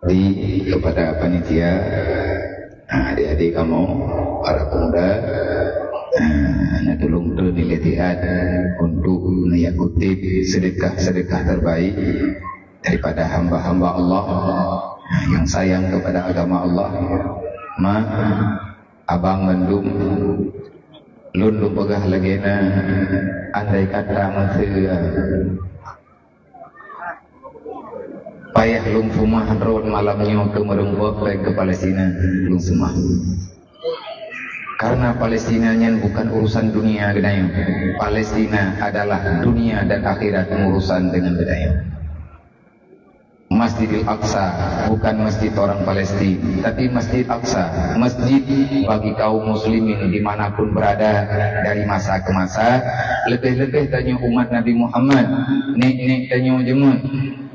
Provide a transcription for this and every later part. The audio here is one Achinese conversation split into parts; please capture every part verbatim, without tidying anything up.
Kepada panitia, ah, adik-adik kamoe, para pemuda, ah, na tulông treun ilée tiat untuk neujak kutip sedekah-sedekah terbaik daripada hamba-hamba Allah, ah, yang sayang kepada agama Allah. Ma, abang mandum, lôn lôn peugah lagée na, andai kata meuseu payah lôn seumah rot malam nyoe keu meureumpok péng keu Palestina, lôn seumah. Karena Palestina nyan bukan urusan dunia geutanyoe. Palestina adalah dunia dan akhirat urusan dengan geutanyoe. Masjidil Aqsa bukan masjid orang Palestina, tapi Masjid Aqsa, masjid bagi kaum muslimin di mana pun berada dari masa ke masa, lebih-lebih tanyoe umat Nabi Muhammad, nek-nek tanyoe jeuet.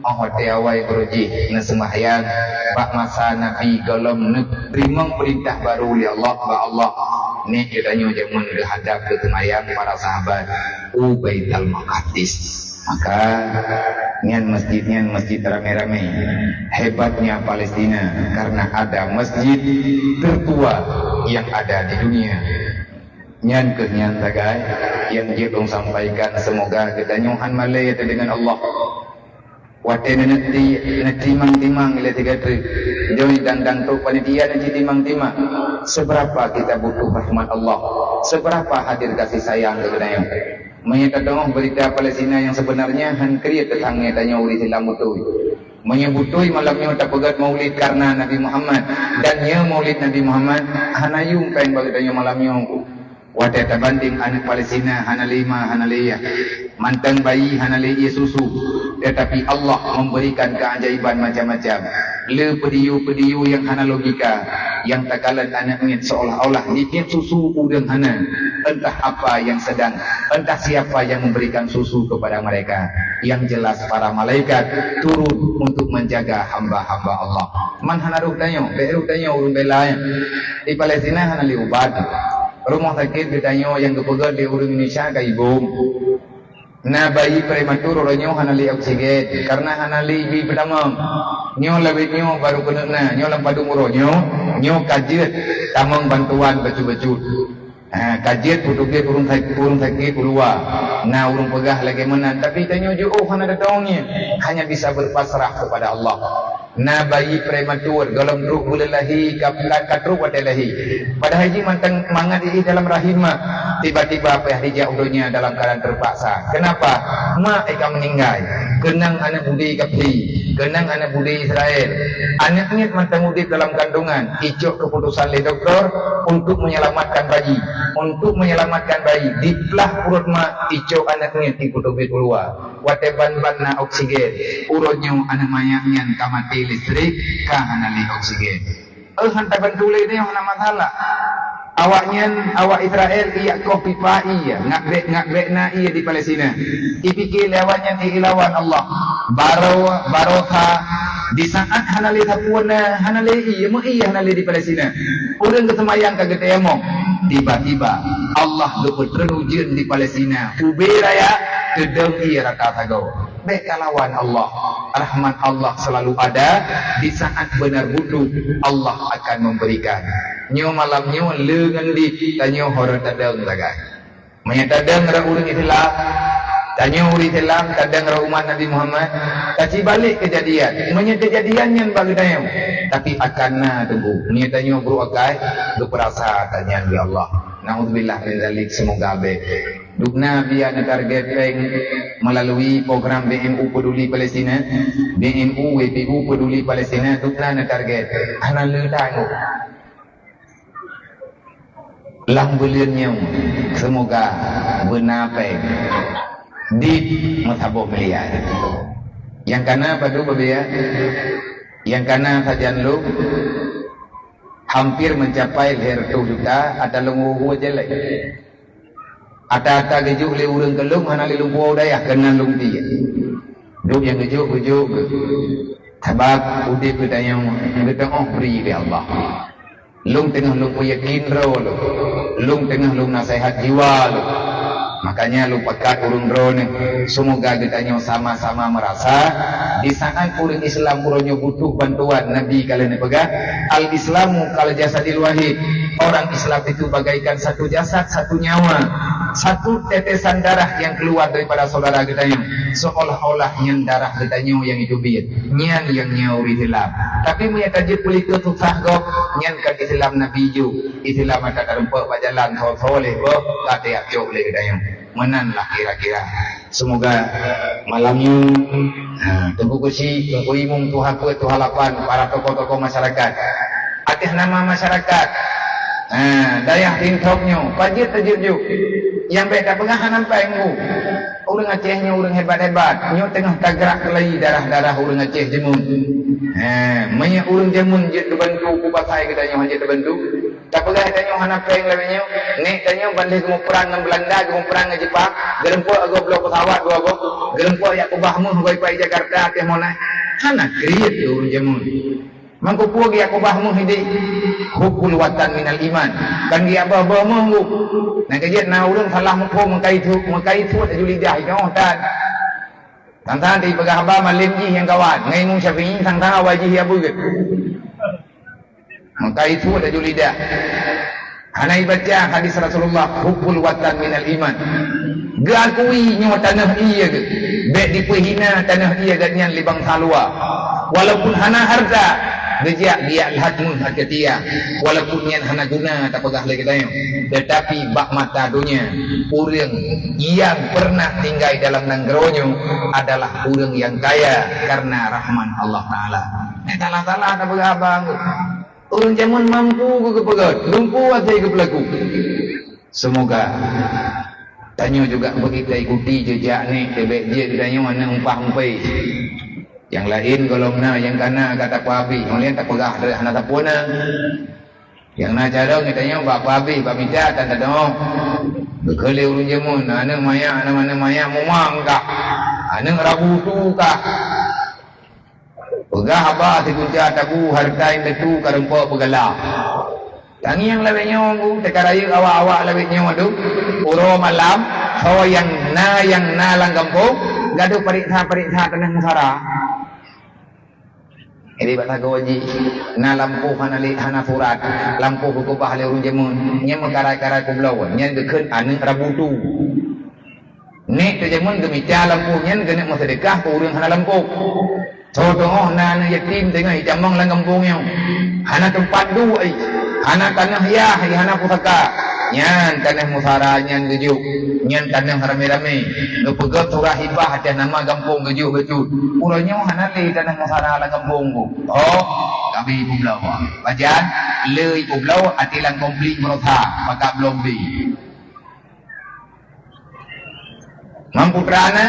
Oh, watée awai beurujih neuseumbahyang bak masa Nabi gohlom neuteurimong peurintah baru lé Allah bak Allah, nek tanyoe jameun geuhadab geuseumbahyang para sahabat u Baitul Maqdis. Maka nyan masjid nyan masjid ramé-ramé. Hebatnya Palestina karena ada masjid tertua yang ada di dunia. Nyan keuh nyan sagai nyang jeuet lôn sampaikan, semoga geutanyoe han malée teuh deungon Allah. Watée neuneuk ti-, neutimang-timang ilée tiga treuk, joi dan danto panitia neutimang-timang, seberapa kita butuh rahmat Allah, seberapa hadir kasih sayang keu geutanyoe. Meunyoe tadeungoe beurita Palestina nyang seubeunarnya, han kriet teutanggée tanyoe ureuëng Islam beutôi. Meunyoe beutôi malam nyoe tapeugét maulid karena Nabi Muhammad, dan nyoe maulid Nabi Muhammad, hana yuem péng bak geutanyoe malam nyoe. Watée tabandeng aneuëk Palestina hana lé ma, hana lé yah, mantong bayi hana lé ié susu, tetapi Allah memberikan keajaiban macam-macam. Le peudiyeu-peudiyeu nyang hana logika, nyang takalon aneuëk miet seolah-olah jitiep susu ureuëng hana, entah apa yang sedang, entah siapa yang memberikan susu kepada mereka. Yang jelas para malaikat turun untuk menjaga hamba-hamba Allah. Man hana rôh tanyoe, bék rôh tanyoe ureuëng bela nyan. Di Palestina hana lé ubat. Rumoh sakét geutanyoe nyang geupeugét lé ureuëng Indonesia ka ibom. Na bayi prematur uroe nyoe hana lé oksigen karena hana lé ibi peutamong. Nyoe lawét nyoe baru keuneuk na, nyoe lam padum uroe nyoe, nyoe ka jeuet tamong bantuan bacut-bacut. Ha, ka jeuet peuteubiet ureuëng sa-, ureuëng sakét u luwa. Na ureuëng peugah lagée meunan, tapi tanyoe jiôh hana tatong nyan, hanya bisa berpasrah kepada Allah. Na bayi prematur, gohlom trok buleuen lahé, ka, ka, ka trok watée lahé. Padahai jih mantong mangat jih dalam rahim mak, tiba-tiba payah jijak u donya dalam keadaan terpaksa. Kenapa? Mak ka meuninggai. Keunong aneuëk budé Kafiri, keunong aneuëk budé Israel. Aneuëk miet mantong udeb dalam kandungan, icok keuputosan lé doktor untuk menyelamatkan bayi. Untuk menyelamatkan bayi, diplah pruet mak, icok aneuëk miet ipeutobiet u luwa. Watée ban-ban na oksigen, uroe nyoe aneuëk manyak nyan ka maté listrik, ka hana lé oksigen. Eh, han tabantu lé nyoe hana masalah. Awaknyan, awak Israel, ijak koh pipa ié, ngabek-ngabek na ié di Palestina. Ipike lé awaknyan ié lawan Allah. Baro, barosa, di saat hana lé sapeue na, hana lé ié, meu ié hana lé di Palestina. Ureuëng geuseumayang ka geutayamong. Tiba-tiba, Allah geupeutrön ujeuen di Palestina. Ubé raya, teudong ié rata sagoe. Bék talawan Allah. Rahmat Allah selalu ada, di saat benar butuh, Allah akan memberikan. Nyoe malam nyoe le ngon dit, tanyoe ho rot tadong sagai. Meunyoe tadong rot ureuëng Islam, tanyoe ureuëng Islam tadong rot umat Nabi Muhammad, tacibalek keujadian. Meunyoe keujadian nyan bak geutanyoe, tapi akan na teungku. Meunyoe tanyoe brok akai, geupeurasa tanyan lé Allah. Naudzubillah min zalik, semoga bék. Dubna bia neutarget péng melalui program B M U Peduli Palestina, B M U W P U Peduli Palestina, dubna neutarget. Hana le tanggong. Lam buleuen nyoe, semoga beuna péng. Dit meusaboh miliar. Nyang kana padub babia? Nyang kana sajan lôn hampir mencapai lhèe reutôh juta, ata lôn woe-woe jelek. Ata-ata geujok lé ureuëng keu lôn hana lé lumpoe u dayah keunan lôn tiek. Duek nyang geujok, geujok geuh. Sabab udeb geutanyoe geutanyoe bri lé Allah. Lôn teungoh lôn peuyakin droe lôn. Lôn teungoh lôn naseuhat jiwa lôn. Makanya lupakat ureuëng droeneuh. Semoga geutanyoe sama-sama merasa di saat ureuëng Islam uroe nyoe butuh bantuan, Nabi ka lheueh neupeugah, "Al-Islamu kal jasadil wahid." Orang Islam itu bagaikan satu jasad, satu nyawa, satu tetesan darah yang keluar daripada saudara geutanyoe, seolah-olah nyan darah geutanyoe nyang jiteubiet, nyan nyang nyoe ureuëng Islam. Tapi meunyo tajeuet peulikeue susah gob, nyan kan Islam Nabi ju. Islam ata tarumpok bak jalan, tho-tho lé boh, ka teuyak cok lé geutanyoe. Meunan lah kira-kira. Semoga malam nyoe, ha, Teungku Keuchik, Teungku Imum, Tuha Peuet, Tuha Lapan, para tokoh-tokoh masyarakat, ateueh nama masyarakat, ha, dayah Rinthok nyoe, pajet tajeuet ju. Nyang bék tapeugah hana péng bu. Ureuëng Aceh nyoe ureuëng hebat-hebat. Nyoe teungoh tagrak keulai darah-darah ureuëng Aceh jameun. Ha, meunyo ureuëng jameun jeuet geubantu, peue pasai geutanyoe hana jeuet geubantu? Tapeugah tanyoe hana péng lagée nyoe, nek tanyoe ban lheueh geumuprang ngon Beulanda, geumuprang ngon Jepang, geurumpok gob bloe pesawat dua boh, geurumpok jak keubah méuh bak ipai Jakarta ateueh Monas. Hana kriet keu ureuëng jameun. Mangko peue geujak keubah méuh idéh? Hubbul watan minal iman. Kan geujak bah-bah méuh. Nyang keujeuet na ureuëng salah muphom meukai thu-, meukai thuet aju lidah nyoe tan. Sang-sang dipeugah haba malem jih nyang kawan, ngon Imam Syafi'i sang-sang awai jih ya beugét. Maka itu aju lidah. Hana ibaca hadis Rasulullah, "Hubbul watan minal iman." Geuakui nyoe tanoh ié geuh. Bék dipeuhina tanoh ié geuh nyan lé bansa luwa. Walaupun hana harta, geujak biak lhat meuh até tiang. Walaupun nyan hana guna tapeugah lé geutanyoe, tetapi bak mata donya, ureuëng nyang pernah tinggai dalam nanggroe nyoe adalah ureuëng nyang kaya karena rahman Allah Taala. Nyan salah-salah tapeugah abang. Ureuëng jameun mampu geupeugah, lumpu até geupeulaku. Semoga tanyoe juga beutaikuti jejak nyoe, teubiet jeuet geutanyoe aneuk umpah umpé. Nyang laén gohlom na nyang kana ka tapeuhabéh, nyang laén tapeugah hana sapeue na. Nyang na carông geutanyoe bak peuhabéh bak mita tan tadong. Beukeuh lé ureuëng jameun, aneuk manyak, aneuk manyak mumang kah, aneuk rabu tu kah. Peugah haba sigunca tabu hareuta indatu ka rumpok beugala. Tangieng lawét nyoe teuka rayeuk awak-awak lawét nyoe tu, uroe malam, soe nyang na nyang na lam gampông, gadoh pareksa-pareksa teuneuk musara. Jadi bak sagoe jih na lampôh hana lé hana surat, lampôh geukeubah lé ureuëng jameun, nyan meukarai-karai peubloe, nyan geukheun aneuk rabu tu. Nek teujameun geumita lampôh nyan geuneuk meuseudeukah keu ureuëng hana lampôh. Soe teungoh na aneuk yatim teungoh itamong lam gampông nyoe, hana teumpat duek, hana tanoh yah, hana pusaka. Nyan tanoh musara nyan geujok, nyan tanoh ramé-ramé. Geupeugöt surah hibah atas nama gampông geujok bacut. Uroe nyoe hana lé tanoh musara lam gampông ku. Oh, kami peubloe. Pajan, lé peubloe até lam konflik meurasa, pakat bloe bi. Mam putra na,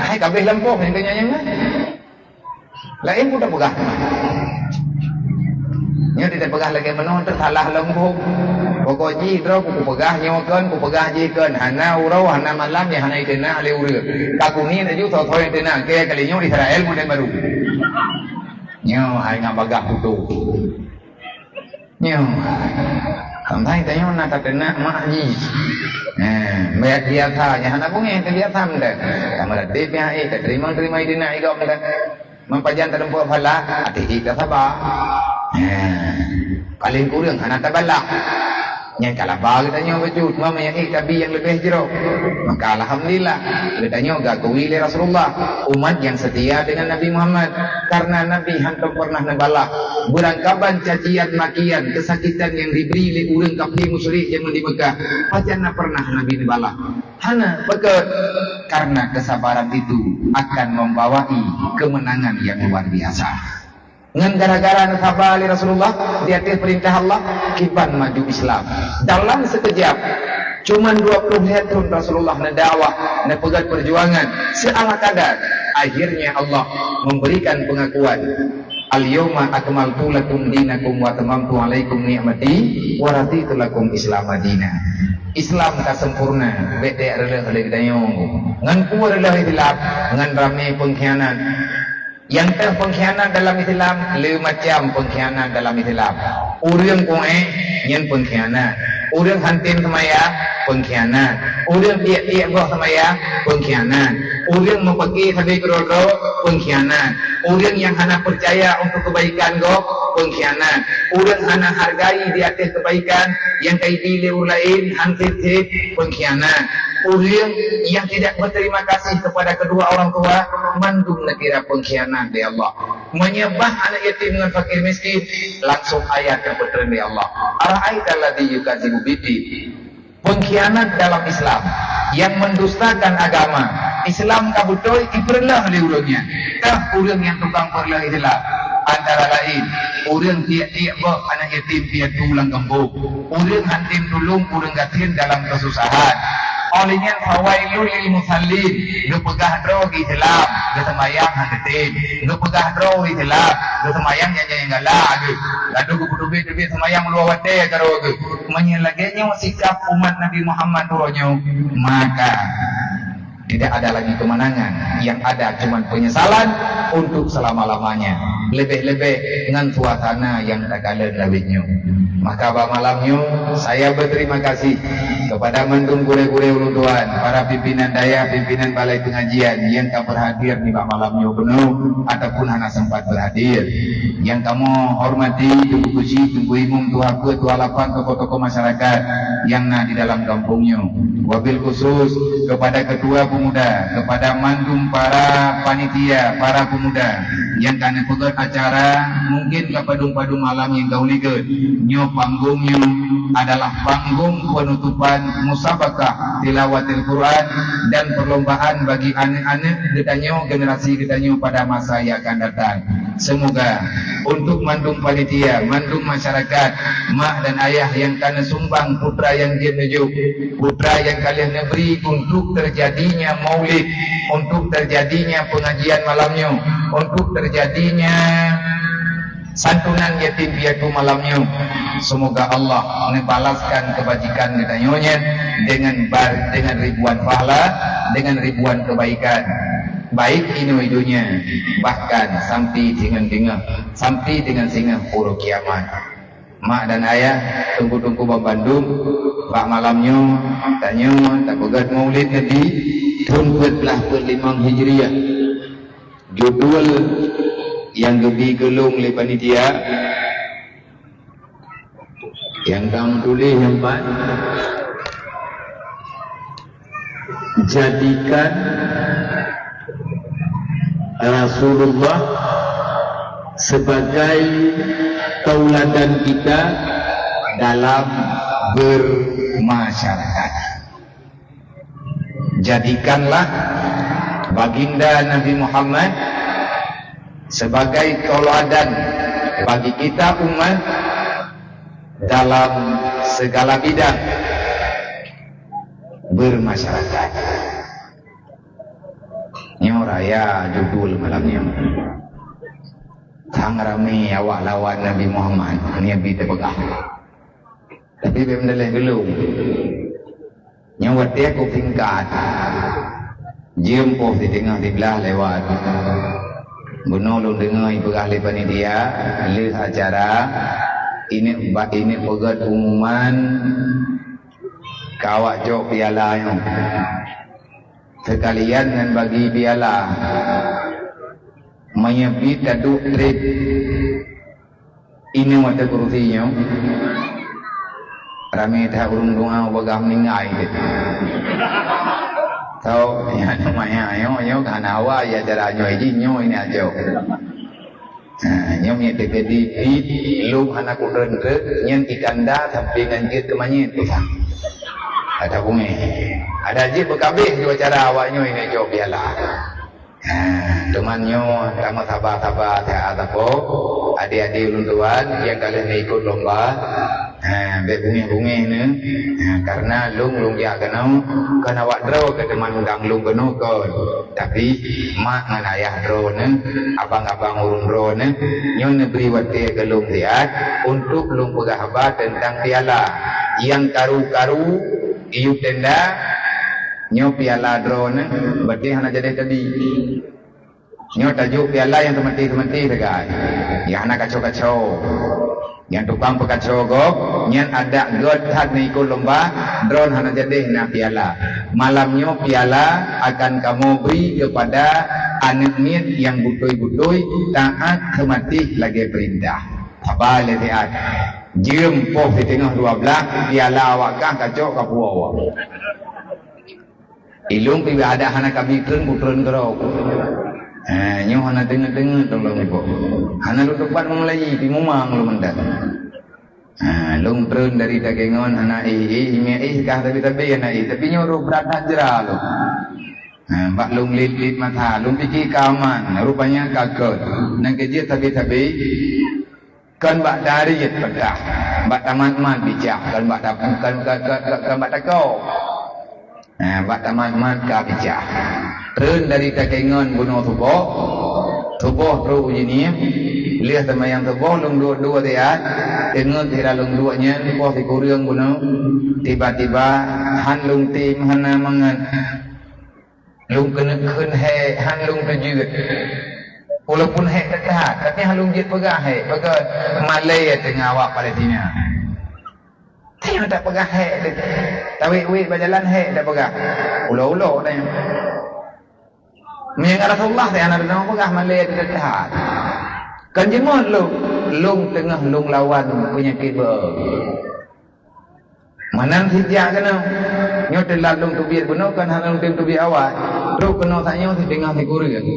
hai kabeh lampôh nyang tanyong nyan na. Laén pun tapeugah. Nyoe tapeugah lagée meunoe teusalah lom hom. Pokok jih droe kupeugah nyoe kon, kupeugah jih kon. Hana uroe, hana malam, ya hana iteunak lé ureuëng. Ka kuni laju soe-soe nyang teunak, keu kali nyoe Israel model baru. Nyoe hai ngat bagah putôh. Nyoe. Sampai tanyoe na tateunak mak jih. Eh, biasa, nyan hana beungéh, biasa meudan. Kamu ladép ya, eh, terima-terima idina igok meudan. Mempajan tadeumpok phala, até ih tasaba. Eh, paling kureueng hana tabalah. Nyan kalaba geutanyoe bacut, mama nyang ih tabi nyang leubeh jroh. Maka alhamdulillah, geutanyoe geukui lé Rasulullah, umat nyang setia dengan Nabi Muhammad. Karena Nabi hantom pernah neubalah. Beurangkaban cacian, makian, kesakitan yang diberi lé ureuëng kafé musyrik jameun di Mekah, pajan na pernah Nabi neubalah? Hana, pakon? Karena kesabaran itu akan membawai kemenangan yang luar biasa. Ngon gara-gara neusaba lé Rasulullah di ateueh peurintah Allah, kiban maju Islam. Dalam sekejap, cuman dua puluh lhée thon Rasulullah neudakwah, neupeugét peujuangan, seala kadar. Akhirnya Allah memberikan pengakuan, "Al-yauma akmaltu lakum dinakum wa atmamtu alaikum ni'mati wa raditu lakum Islam dina." Islam ka sempurna, bék teuyak reuloh lé geutanyoe. Ngon peue reuloh Islam? Ngon ramé pengkhianat. Nyang teuh pengkhianat dalam Islam, le macam pengkhianat dalam Islam. Ureuëng kuéh nyan pengkhianat. Ureuëng han tem seumayang, peungkhianat. Ureuëng tiek-tiek boh seumayang, peungkhianat. Ureuëng meupeuke sabe keudroe-droe, peungkhianat. Ureuëng nyang hana peucaya untuk kebaikan gob, peungkhianat. Ureuëng hana hargai di ateueh kebaikan nyang ka ibi lé ureuëng laén, han sép-sép, peungkhianat. Ureuëng nyang tidak berterima kasih kepada kedua orang tua, mandum neukira peungkhianat lé Allah. Meunyoe bah aneuk yatim ngon fakir miskin, langsung ayat nyang peutreun lé Allah. Ara'aital ladzi yukadzibu biddin. Pengkhianat dalam Islam, yang mendustakan agama. Islam ka beutôi, ipeureuloh lé ureuëng nyan. Tah ureuëng nyang tukang peureuloh Islam. Antara lain, ureuëng tiek-tiek boh aneuk yatim piatu lam gampông. Ureuëng han tem tulông ureuëng gasien dalam keususahan. Óh lheueh nyan, fawailul lil musallin, geupeugah droe keu Islam, geuseumayang han geutem. Geupeugah droe keu Islam, geuseumayang nyang-nyang galak geuh. Ladôm geupeuteubiet-teubiet seumayang luwa watée karu geuh. Meunyoe lagée nyoe sikap umat Nabi Muhammad uroe nyoe, maka tidak ada lagi kemenangan, yang ada cuma penyesalan untuk selama-lamanya. Lebih-lebih ngon suasana nyang takalon lawét nyoe. Maka bak malam nyoe, saya berterima kasih kepada mandum gurée-gurée ulôn tuan, para pimpinan dayah, pimpinan balai pengajian nyang ka berhadir nibak malam nyoe keunoe ataupun hana sempat berhadir. Nyang kamoe hormati Teungku Keuchik, Teungku Imum, Tuha Peuet, Tuha Lapan, tokoh-tokoh masyarakat nyang na di dalam gampông nyoe. Wabil khusus kepada ketua pemuda, kepada mandum para panitia, para pemuda nyang ka neupeugét acara, mungkin ka padum-padum malam nyang ka ulikot. Nyoe panggong nyoe adalah panggong penutupan musabakah tilawatil Quran dan perlombaan bagi aneuk-aneuk geutanyoe, generasi geutanyoe pada masa yang akan datang. Semoga untuk mandum panitia, mandum masyarakat, mak dan ayah nyang ka neusumbang putra nyang jeuet neujok, putra nyang ka lheueh neubri untuk terjadinya maulid, untuk terjadinya pengajian malam nyoe, untuk terjadinya santunan yatim piatu malam nyoe. Semoga Allah neubalaskan kebajikan geutanyoe nyan dengan bar-, dengan ribuan pahala, dengan ribuan kebaikan. Baik inoe i donya, bahkan sampai deungon singoh, sampai deungon singoh uroe kiamat. Mak dan ayah, teungku-teungku banmandum, bak malam nyoe, tanyoe tapeugét Maulid Nabi thon peuet blaih peuet limong Hijriah. Judul nyang geubi keu lôn lé panitia, nyang ka meutuléh nyang ban, jadikan Rasulullah sebagai tauladan kita dalam bermasyarakat. Jadikanlah Baginda Nabi Muhammad sebagai tauladan bagi kita umat dalam segala bidang bermasyarakat. Nyoe raya judul malam nyoe. Sang ramé awak lawan Nabi Muhammad, nyoe bi teupeugah. Tapi bèk meudaléh geulong. Nyoe watèe kôp singkat. Jeuem poh siteungoh siblaih lewat. Bunoe lôn deungoe ipeugah lé panitia, lheueh acara, ineuk ba-, ineuk peugöt pengumuman keu awak cok piala nyoe. Seukalian ngon bagi piala. Meunyoe pih taduek trép ineuk watèe keurusi nyoe, ramé that ureueng tuha bagaih meuninggai. Tau, nyan maya nyoe, nyoe ka hana hawa, ya, acara nyoe jih, nyoe ini aja. Ha, nyoe nyang teujadi pih, lôn hana kutreun treuk, nyan itanda sampai ngon jeuet teumanyét tuha. Ada bungéh. Ada jeuet beukabéh jua acara awak nyoe ini cok piala. Ha, teuma nyoe tamah saba-saba siat sapo, adé-adé ulôn tuan nyang ka lheueh neuikot lomba. Ha, bèk bungéh-bungéh neuh. Ha, karena lôn, lôn jak keunoe kon awak droe keu teuma undang lôn keunoe kon. Tapi mak ngon ayah droeneuh, abang-abang ureueng droeneuh, nyoe neubri watèe keu lôn siat untuk lôn peugah haba teuntang piala nyang karu-karu iyup tenda. Nyoe piala droeneuh, berarti hana jadi tadi. Nyoe tajok piala nyang seumanté-seumanté sagai. Nyang hana kaco-kaco. Nyang tukang peukaco gob, nyan adak gét that meuikot lomba, droen hana jadeh na piala. Malam nyoe piala akan kamoe bri keupada aneuk miet nyang beutôi-beutôi taat seumati lagée peurintah. Haba lé siat. Jeuem poh siteungoh dua blaih, piala awak kah kacok ka puwoe. Ilung pih adak hana kabi treun, butreun keudroe. Ha, nyoe hana deungoe-deungoe teuh lôn iboh. Hana lôn teupat meumulai, pih mumang lôn mantong. Ha, lôn treun dari Takengon hana éh, éh, miet éh kah tabi-tabi hana éh, tapi nyoe roh brat that jra lôn. Ha, bak lôn lit-lit mata, lôn pike ka aman, rupanya ka kon. Nang keujeuet tabi-tabi, kon bak tariet peugah, bak tamat-mat bijah, kon bak ta-, kon, kon, kon, kon, kon bak takok. Ha, bak tamat-mat ka bijah. Treun dari Takengon bunoe suboh, suboh trok u Jeunieb, lheueh seumayang suboh lôn duek-duek siat, teungeut sira lôn duek nyan poh sikureueng bunoe, tiba-tiba han lôn tem hana mangat. Lôn keuneuk kheun hék, han lôn teujeuet. Walaupun hék teuka, tapi han lôn jeuet peugah hék, peugah malée teungoh awak Palestina. Tanyoe tapeugah hék teuh. Tawék-wék bak jalan hék tapeugah. Ulo-ulo tanyoe. Meunyoe Rasulullah teuh hana teudeungoe peugah malée teuh that. Kan jeuet lôn, lôn teungoh lôn lawan peunyakét beu. Meunan sijak keunoe. Nyoe teulat lôn teubiet bunoe kan hana lôn tem teubiet awai. Trok keunoe tanyoe siteungoh sikureueng.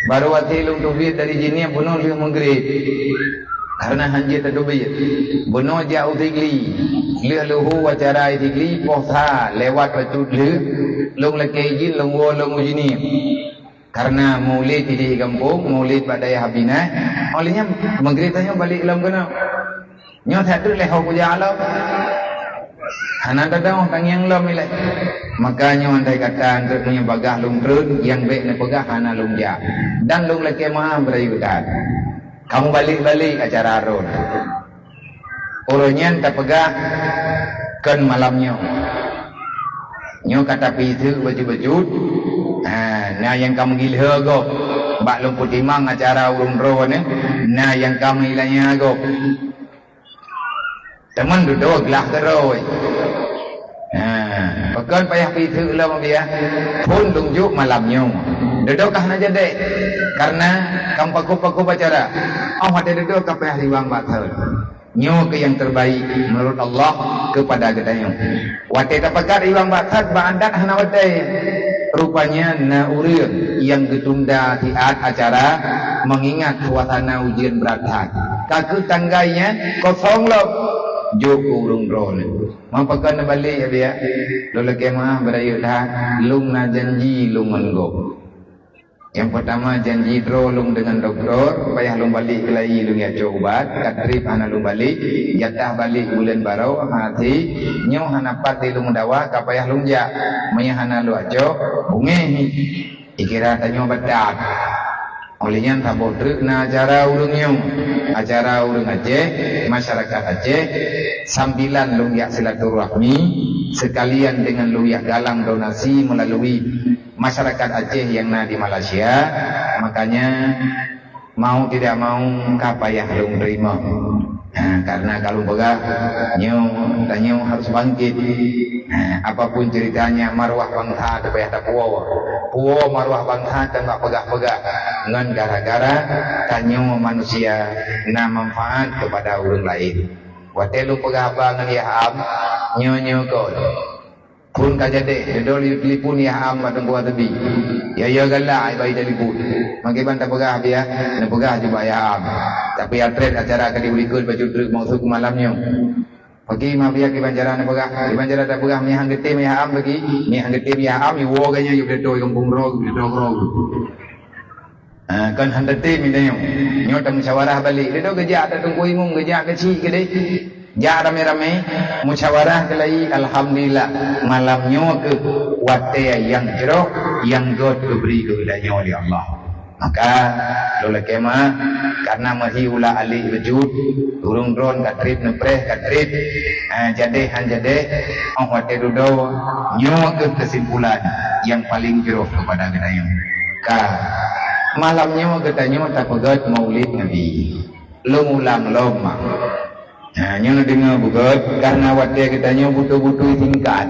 Baru watée lôn teubiet dari Jeunieb bunoe lheueh meugreb. Karena han jeuet tateubiet. Bunoe jak u Sigli. Lheueh leuhô acara i Sigli, poh sa lewat bacut lheueh, lôn lakée idhin lôn woe lôn u Jeunieb. Karena mulid di gampông, mulid bak dayah Abinah, óh lheueh nyan meugreb tanyoe balek lom keunoe. Nyoe that treuk lé ho kujak lom. Hana teudeungoe tangieng lom ilée. Maka nyoe andai kata treuk meunyoe bagaih lôn treun, nyang bék neupeugah hana lôn jak. Dan lôn lakée meu'ah beurayeuk that. Kamoe balek-balek acara rot. Uroe nyan tapeugah kon malam nyoe. Nyoe ka tapiseuk bacut-bacut. Ha, na nyang ka meugilhö gob. Bak lôn peutimang acara ureuëng droeneuh, na nyang ka meulanya gob. Teuma dudoe glah keudroe. Ha, pakon payah piseuk lom biah? Phon lôn jok malam nyoe. Dudoe ka hana jadeh. Karena ka meupakoh-pakoh acara. Óh watée dudoe ka payah riwang bak thon. Nyoe keuh nyang terbaik menurut Allah keupada geutanyoe. Watée tapakat riwang bak that bak adat hana watée. Rupanya na ureuëng nyang geutunda siat acara mengingat suasana ujeuen brat that. Ka kheueh tanggai nyan kosong lom. Jok keu ureuëng droeneuh. Meupakat neubalek, ya, biak? Lôn lakée meu'ah beurayeuk that, lôn na janji lôn ngon gob. Nyang peurtama janji droe lôn deungon dokto, payah lôn balek keulayi lôn jak cok ubat, ka treb hana lôn balek, jatah balek buleuen baroe, hase, nyoe hana pat lé lôn meudawa, ka payah lôn jak, meunyoe hana lôn cok, beungéh. Dikira tanyoe batat. Óh lheueh nyan saboh treuk na acara ureuëng nyoe, acara ureuëng Aceh, masyarakat Aceh, sambilan lôn jak silaturahmi, sekalian deungon lôn jak galang donasi meulalu masyarakat Aceh nyang na di Malaysia, makanya mau tidak mau ka payah lôn teurimong. Ha, karena ka lôn peugah, nyoe, tanyoe harus bangkit. Ha, apapun ceritanya, maruah bansa teuh payah tapuwoe. Puwoe maruah bansa teuh bak peugah-peugah. Ngon gara-gara tanyoe manusia na manfaat keupada ureuëng laén. Watée lôn peugah haba ngon Yah Am, nyoe-nyoe kon. Phon ka jadeh, dudoe lé telepon Yah Am bak Teungku Wateubi. Ya, ya galak ai bai telepon. Mangke ban tapeugah biah, neupeugah jubah Yah Am. Tapi atrét acara ka diulikot bacut treuk maksud keu malam nyoe. Pagi ma biah kiban cara neupeugah, kiban cara tapeugah meunyoe han geutem Yah Am lagi, meunyoe han geutem Yah Am, iwoe ganya yue beutôi gampông droe, beutôi droe. Ah, kon han teutem tanyoe. Nyoe tamusyawarah balek. Dudoe geujak ata teungku imum, geujak keuchik keudeh. Jak ramé-ramé, musyawarah keulayi, alhamdulillah, malam nyoe keuh watée nyang jroh, nyang gét geubri keu geutanyoe lé Allah. Maka, lôn lakée meu'ah, karena meuhi ulah alek beujeuet, ureuëng droen ka treb neupreh ka treb, eh, jadeh han jadeh, óh watée dudoe, nyoe keuh keusimpulan nyang paleng jroh keupada geutanyoe. Ka, malam nyoe geutanyoe tapeugét Maulid Nabi. Lôn ulang lom, mak. Ha, nyoe neudeungoe beugöt, karena watèe geutanyoe beutôi-beutôi singkat.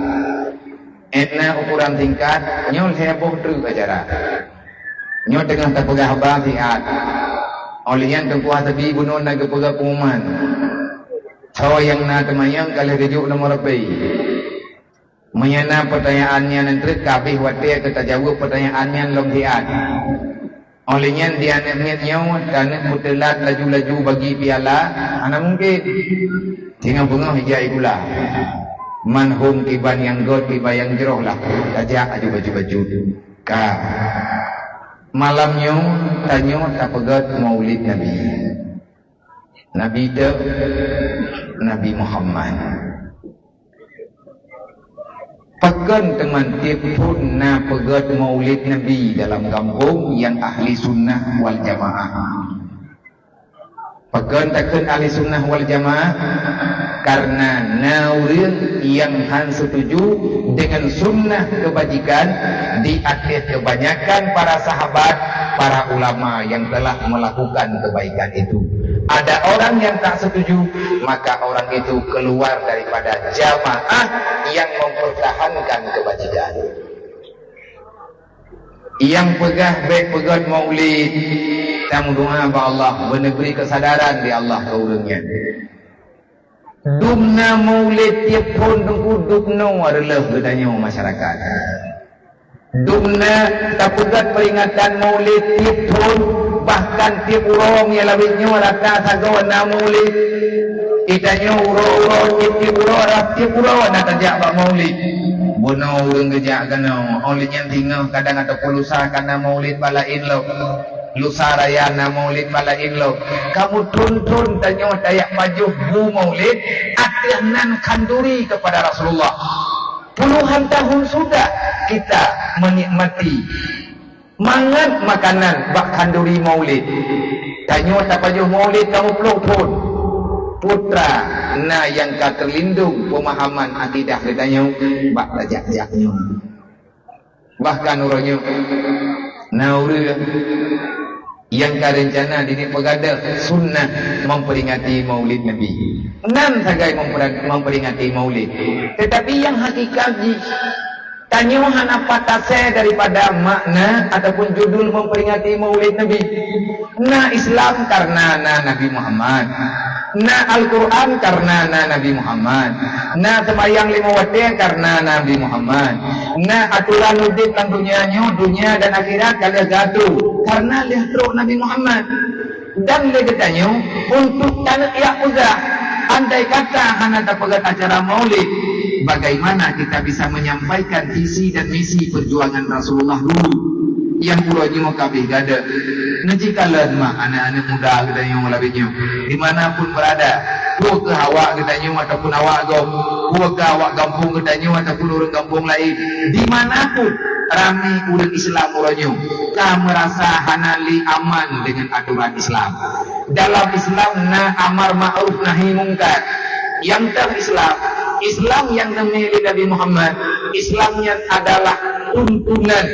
Ék na ukuran singkat, nyoe lhèe boh treuk acara. Nyoe teungoh tapeugah haba siat. Óh lheueh nyan Teungku Hasbi bunoe na geupeugah pengumuman. Soe nyang na teumanyong ka lheueh geujok nomor H P. Meunyoe na peutanyaan nyan treuk, ka abéh watèe keu tajaweueb peutanyaan nyan lom siat. Óh lheueh nyan di aneuk miet nyoe taneuk meuteulat laju-laju bagi piala, hana mungken. Singoh beungoh ijak gula. Man hom kiban nyang göt, kiban nyang jroh lah. Tajak aju bacut-bacut. Ka. Malam nyoe tanyoe tapeugöt Maulid Nabi. Nabi teuh, Nabi Muhammad. Pakon teuma tiep phon na peugöt Maulid Nabi dalam gampông nyang ahli sunnah wal jamaah? Pakon takheun ahli sunnah wal jamaah? Karena na ureuëng nyang han setuju dengan sunnah kebajikan di ateueh kebanyakan para sahabat, para ulama yang telah melakukan kebaikan itu. Ada orang yang tak setuju, maka orang itu keluar daripada jamaah yang mempertahankan kebajikan. Nyang peugah bèk peugöt Maulid, tameudoa bak Allah, beuneubri keusadaran di Allah keu ureuëng nyan. Dum na Maulid tiep phon, Teungku, dum noe reuloh geutanyoe masyarakat. Dum na tapeugöt peuringatan Maulid tiep phon, bahkan tiep uroe nyang laén nyoe rata sagoe na Maulid. Geutanyoe uroe-uroe, tiep-tiep uroe, rab tiep uroe na tajak bak Maulid. Bunoe ureuëng geujak keunoe, óh lheueh nyan singoh kadang ataupun lusa ka na Maulid bak laén lom. Lusa raya na Maulid bak laén lom. Kamoe thon-thon tanyoe tajak pajoh bu Maulid, ateueh nan khanduri kepada Rasulullah. Puluhan tahun sudah kita menikmati mangat makanan bak khanduri Maulid. Tanyoe tapajoh Maulid kamoe ploh thon. Peue teuma na nyang ka teulindong peumahaman akidah geutanyoe bak tajak-jak nyoe. Bahkan uroe nyoe na ureuëng nyang ka reuncana dineuk peugadôh sunnah memperingati Maulid Nabi. Nan sagai mempera-, memperingati Maulid. Tetapi nyang hakikat jih, tanyoe hana pat asai daripada makna ataupun judul memperingati Maulid Nabi. Na Islam karena na Nabi Muhammad. Na Al-Quran karena na Nabi Muhammad. Na seumayang lima watèe karena Nabi Muhammad. Na aturan udép lam dunia nyoe, dunia dan akhirat ka lheueh geuatur karena lheueh trok Nabi Muhammad. Dan lé geutanyoe untuk taneuk jak peugah, andai kata hana tapeugah acara Maulid, bagaimana kita bisa menyampaikan visi dan misi perjuangan Rasulullah dulu? Nyang uroe nyoe ka abéh gadôh. Neujikalon mak aneuk-aneuk muda geutanyoe laén nyoe, di mana pun berada, peue keuh awak geutanyoe ataupun awak gob, peue keuh awak gampông geutanyoe ataupun ureuëng gampông laén, di mana pun ramé ureuëng Islam uroe nyoe ka meurasa hana lé aman dengan aturan Islam. Dalam Islam na amar ma'ruf nahi mungkar. Nyang teuh Islam, Islam nyang neumé lé Nabi Muhammad, Islam nyan adalah tuntunan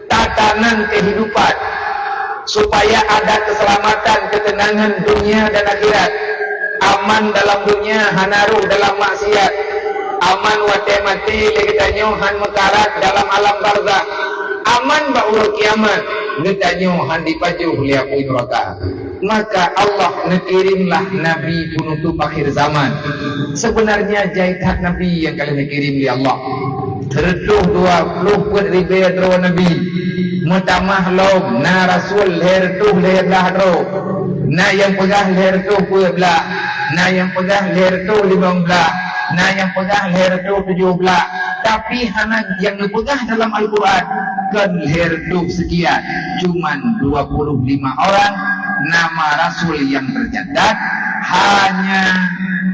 tatanan kehidupan supaya ada keselamatan, ketenangan dunia dan akhirat. Aman dalam dunia, hana rôh dalam maksiat. Aman watèe maté lé geutanyoe han meukarat dalam alam barzakh. Aman bak uroe kiamat, geutanyoe han jipajoh lé apui neuraka. Maka Allah neukirimlah Nabi penutup akhir zaman. Sebenarnya jai that Nabi nyang ka lheueh neukirim lé Allah. Reutôh dua ploh peuet ribèe droe Nabi. Meutamah lom, na rasul lhèe reutôh lhèe blah droe. Na nyang peugah lhèe reutôh peuet blah. Na nyang peugah lhèe reutôh limong blah. Na nyang peugah lhèe reutôh tujoh blah. Tapi hana nyang neupeugah dalam Al-Quran, kon lhèe reutôh sekian, cuman dua puluh lima orang nama rasul yang tercatat, hanya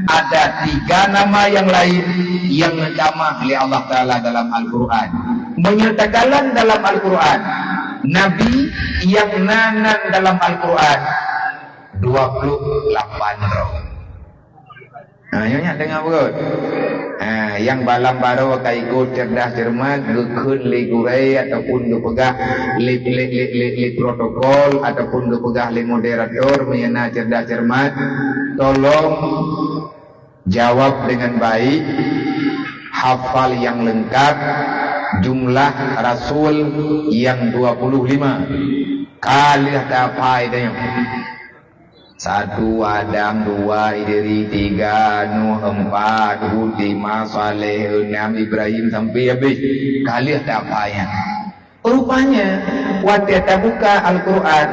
ada tiga nama yang lain yang neutamah lé Allah Taala dalam Al-Quran. Meunyoe takalon dalam Al-Quran, nabi nyang na nan dalam Al-Quran dua puluh lapan droe. Ha, nyoe nyak deungoe beurot. Ha, nyang balam baroe ka ikot cerdas cermat, geukheun lé gurée ataupun geupeugah lé, lé, lé, lé, lé protokol ataupun geupeugah lé moderator, meunyoe na cerdas cermat, tolong jawab dengan baik, hafal yang lengkap, jumlah rasul yang dua puluh lima. Ka lheueh tapai tanyoe. Satu Adam, dua Idris, tiga Nuh, empat Hud, lima Saleh, enam Ibrahim sampai habis. Ka lheueh tapai nyan. Rupanya, watée tabuka Al-Quran,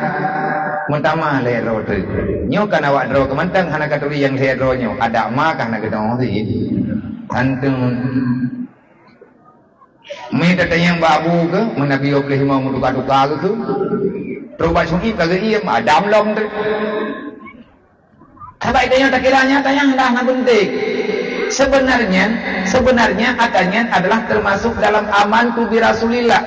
meutamah lhée droe teuk. Nyoe kan awak droe keumantang hana katuri nyang lhée droe nyoe. Adak ma ka hana keudong sih. Tantang. Meutatanyong bak Abu ke, meunabi yoh lhée mau meuduka-duka ke, ke. Terus bak Syuib ka geuiem, Adam lom tu. Sabab itu nyang takira nyata nyang dah na penting. Sebenarnya, sebenarnya atanyan adalah termasuk dalam amantu bi Rasulillah.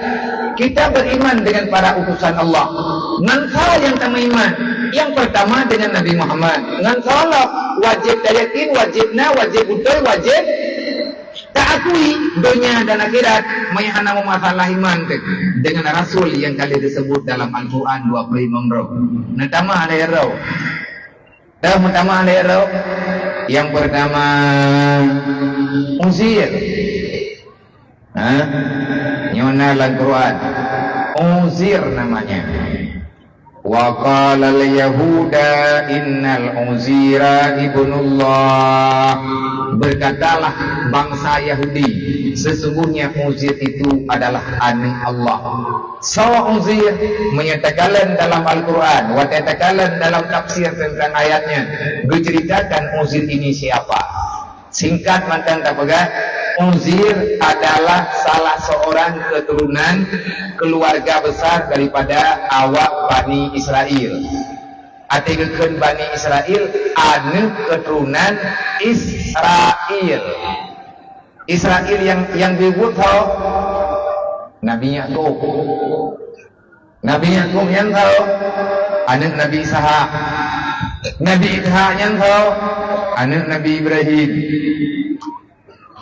Kita beriman dengan para utusan Allah. Ngon soe nyang tameuiman? Yang pertama dengan Nabi Muhammad. Ngon soe lom? Wajib tayakin, wajib na, wajib beutôi, wajib taakui. Donya dan akhirat, meunyo hana meumasalah iman teuh dengan rasul nyang ka lheueh teusebut dalam Al-Quran dua puluh lima droe. Neutamah lhée droe. Dah meutamah lhée droe. Yang pertama, Uzair. Ha? Nyoe na lam Quran. Uzair namanya. Wa qalal Yahuda innal Uzaira ibnullah. Berkatalah bangsa Yahudi, sesungguhnya Uzair itu adalah aneuk Allah. Soe Uzair? Meunyo takalon dalam Al-Quran, watée takalon dalam tafsir tentang ayatnya, geuceritakan Uzair ini siapa. Singkat mantong tapeugah, Uzair adalah salah seorang keturunan keluarga besar daripada awak Bani Israel. Até geukheun Bani Israel, aneuk keturunan Israel. Israel nyang, nyang geubeuet soe? Nabi Yakub. Nabi Yakub nyan soe? Aneuk Nabi Ishak. Nabi Ishak nyan soe? Aneuk Nabi Ibrahim.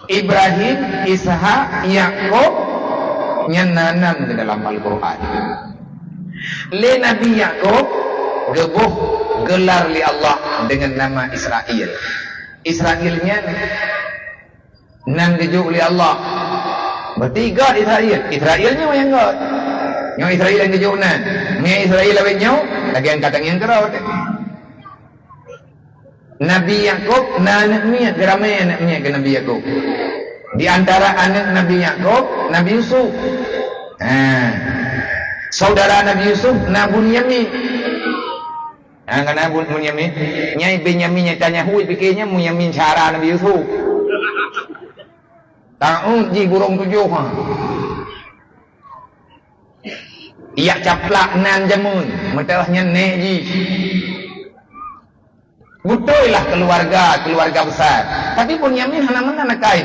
Ibrahim, Ishak, Yakub, nyan na nam di dalam Al-Quran. Lé Nabi Yakub geuboh geular lé Allah dengan nama Israel. Israel nyan nan geujok lé Allah. Berarti göt Israel. Israel nyoe nyang göt. Nyoe Israel nyang geujok nan. Meunyo Israel awét nyoe, lagée angkatan nyang keurot. Nabi Yakub na aneuk miet, geuramé aneuk miet keu Nabi Yakub. Di antara aneuk Nabi Yakub, Nabi Yusuf. Ha. Saudara Nabi Yusuf na Bunyamin. Ha, kana Bun-, Bunyamin. Nyai Benyamin nyang tanyahu, pike nyan Bunyamin syara Nabi Yusuf. Taun jih burông tujoh, ha. Yak caplak nan jameun, meuteurah nyan nék jih. Beutôi lah keuluwarga, keuluwarga besar. Tapi Bunyamin hana meunan akai.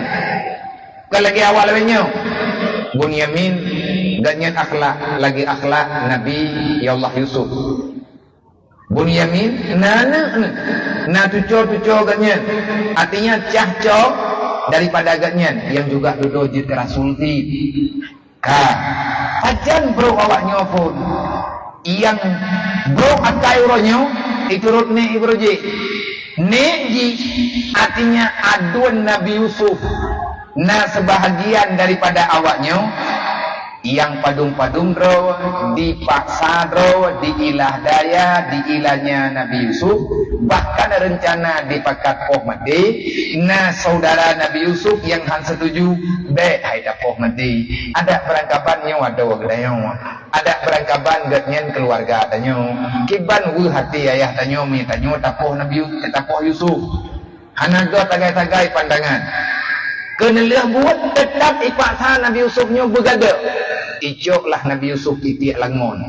Kon lagée awak lawét nyoe. Bunyamin gobnyan akhlak lagée akhlak Nabi Allah Yusuf. Bunyamin na aneuk, na cuco-cuco gobnyan. Artinya cah co daripada gobnyan nyang juga dudoe jeuet keu rasul pih. Ka, pajan brok awak nyoe phon. Nyang brok akai uroe nyoe, iturot nék ibrojék. Nék jih, artinya aduen Nabi Yusuf, na seubahagian daripada awak nyoe, nyang padum-padum droe, dipaksa droe, diilah daya, diilanya Nabi Yusuf, bahkan reuncana dipakat poh maté, na saudara Nabi Yusuf nyang han setuju, bék hai tapoh maté. Adak beurangkaban nyoe adoe geutanyoe. Adak beurangkaban gobnyan keuluwarga tanyoe. Kiban weueh até ayah tanyoe mi tanyoe tapoh Nabi Yu-, tapoh Yusuf. Hana göt sagai-sagai pandangan. Keuneulheueh buet teutap ipaksa Nabi Yusuf nyoe beugadôh. Icok lah Nabi Yusuf titiek lam ngon.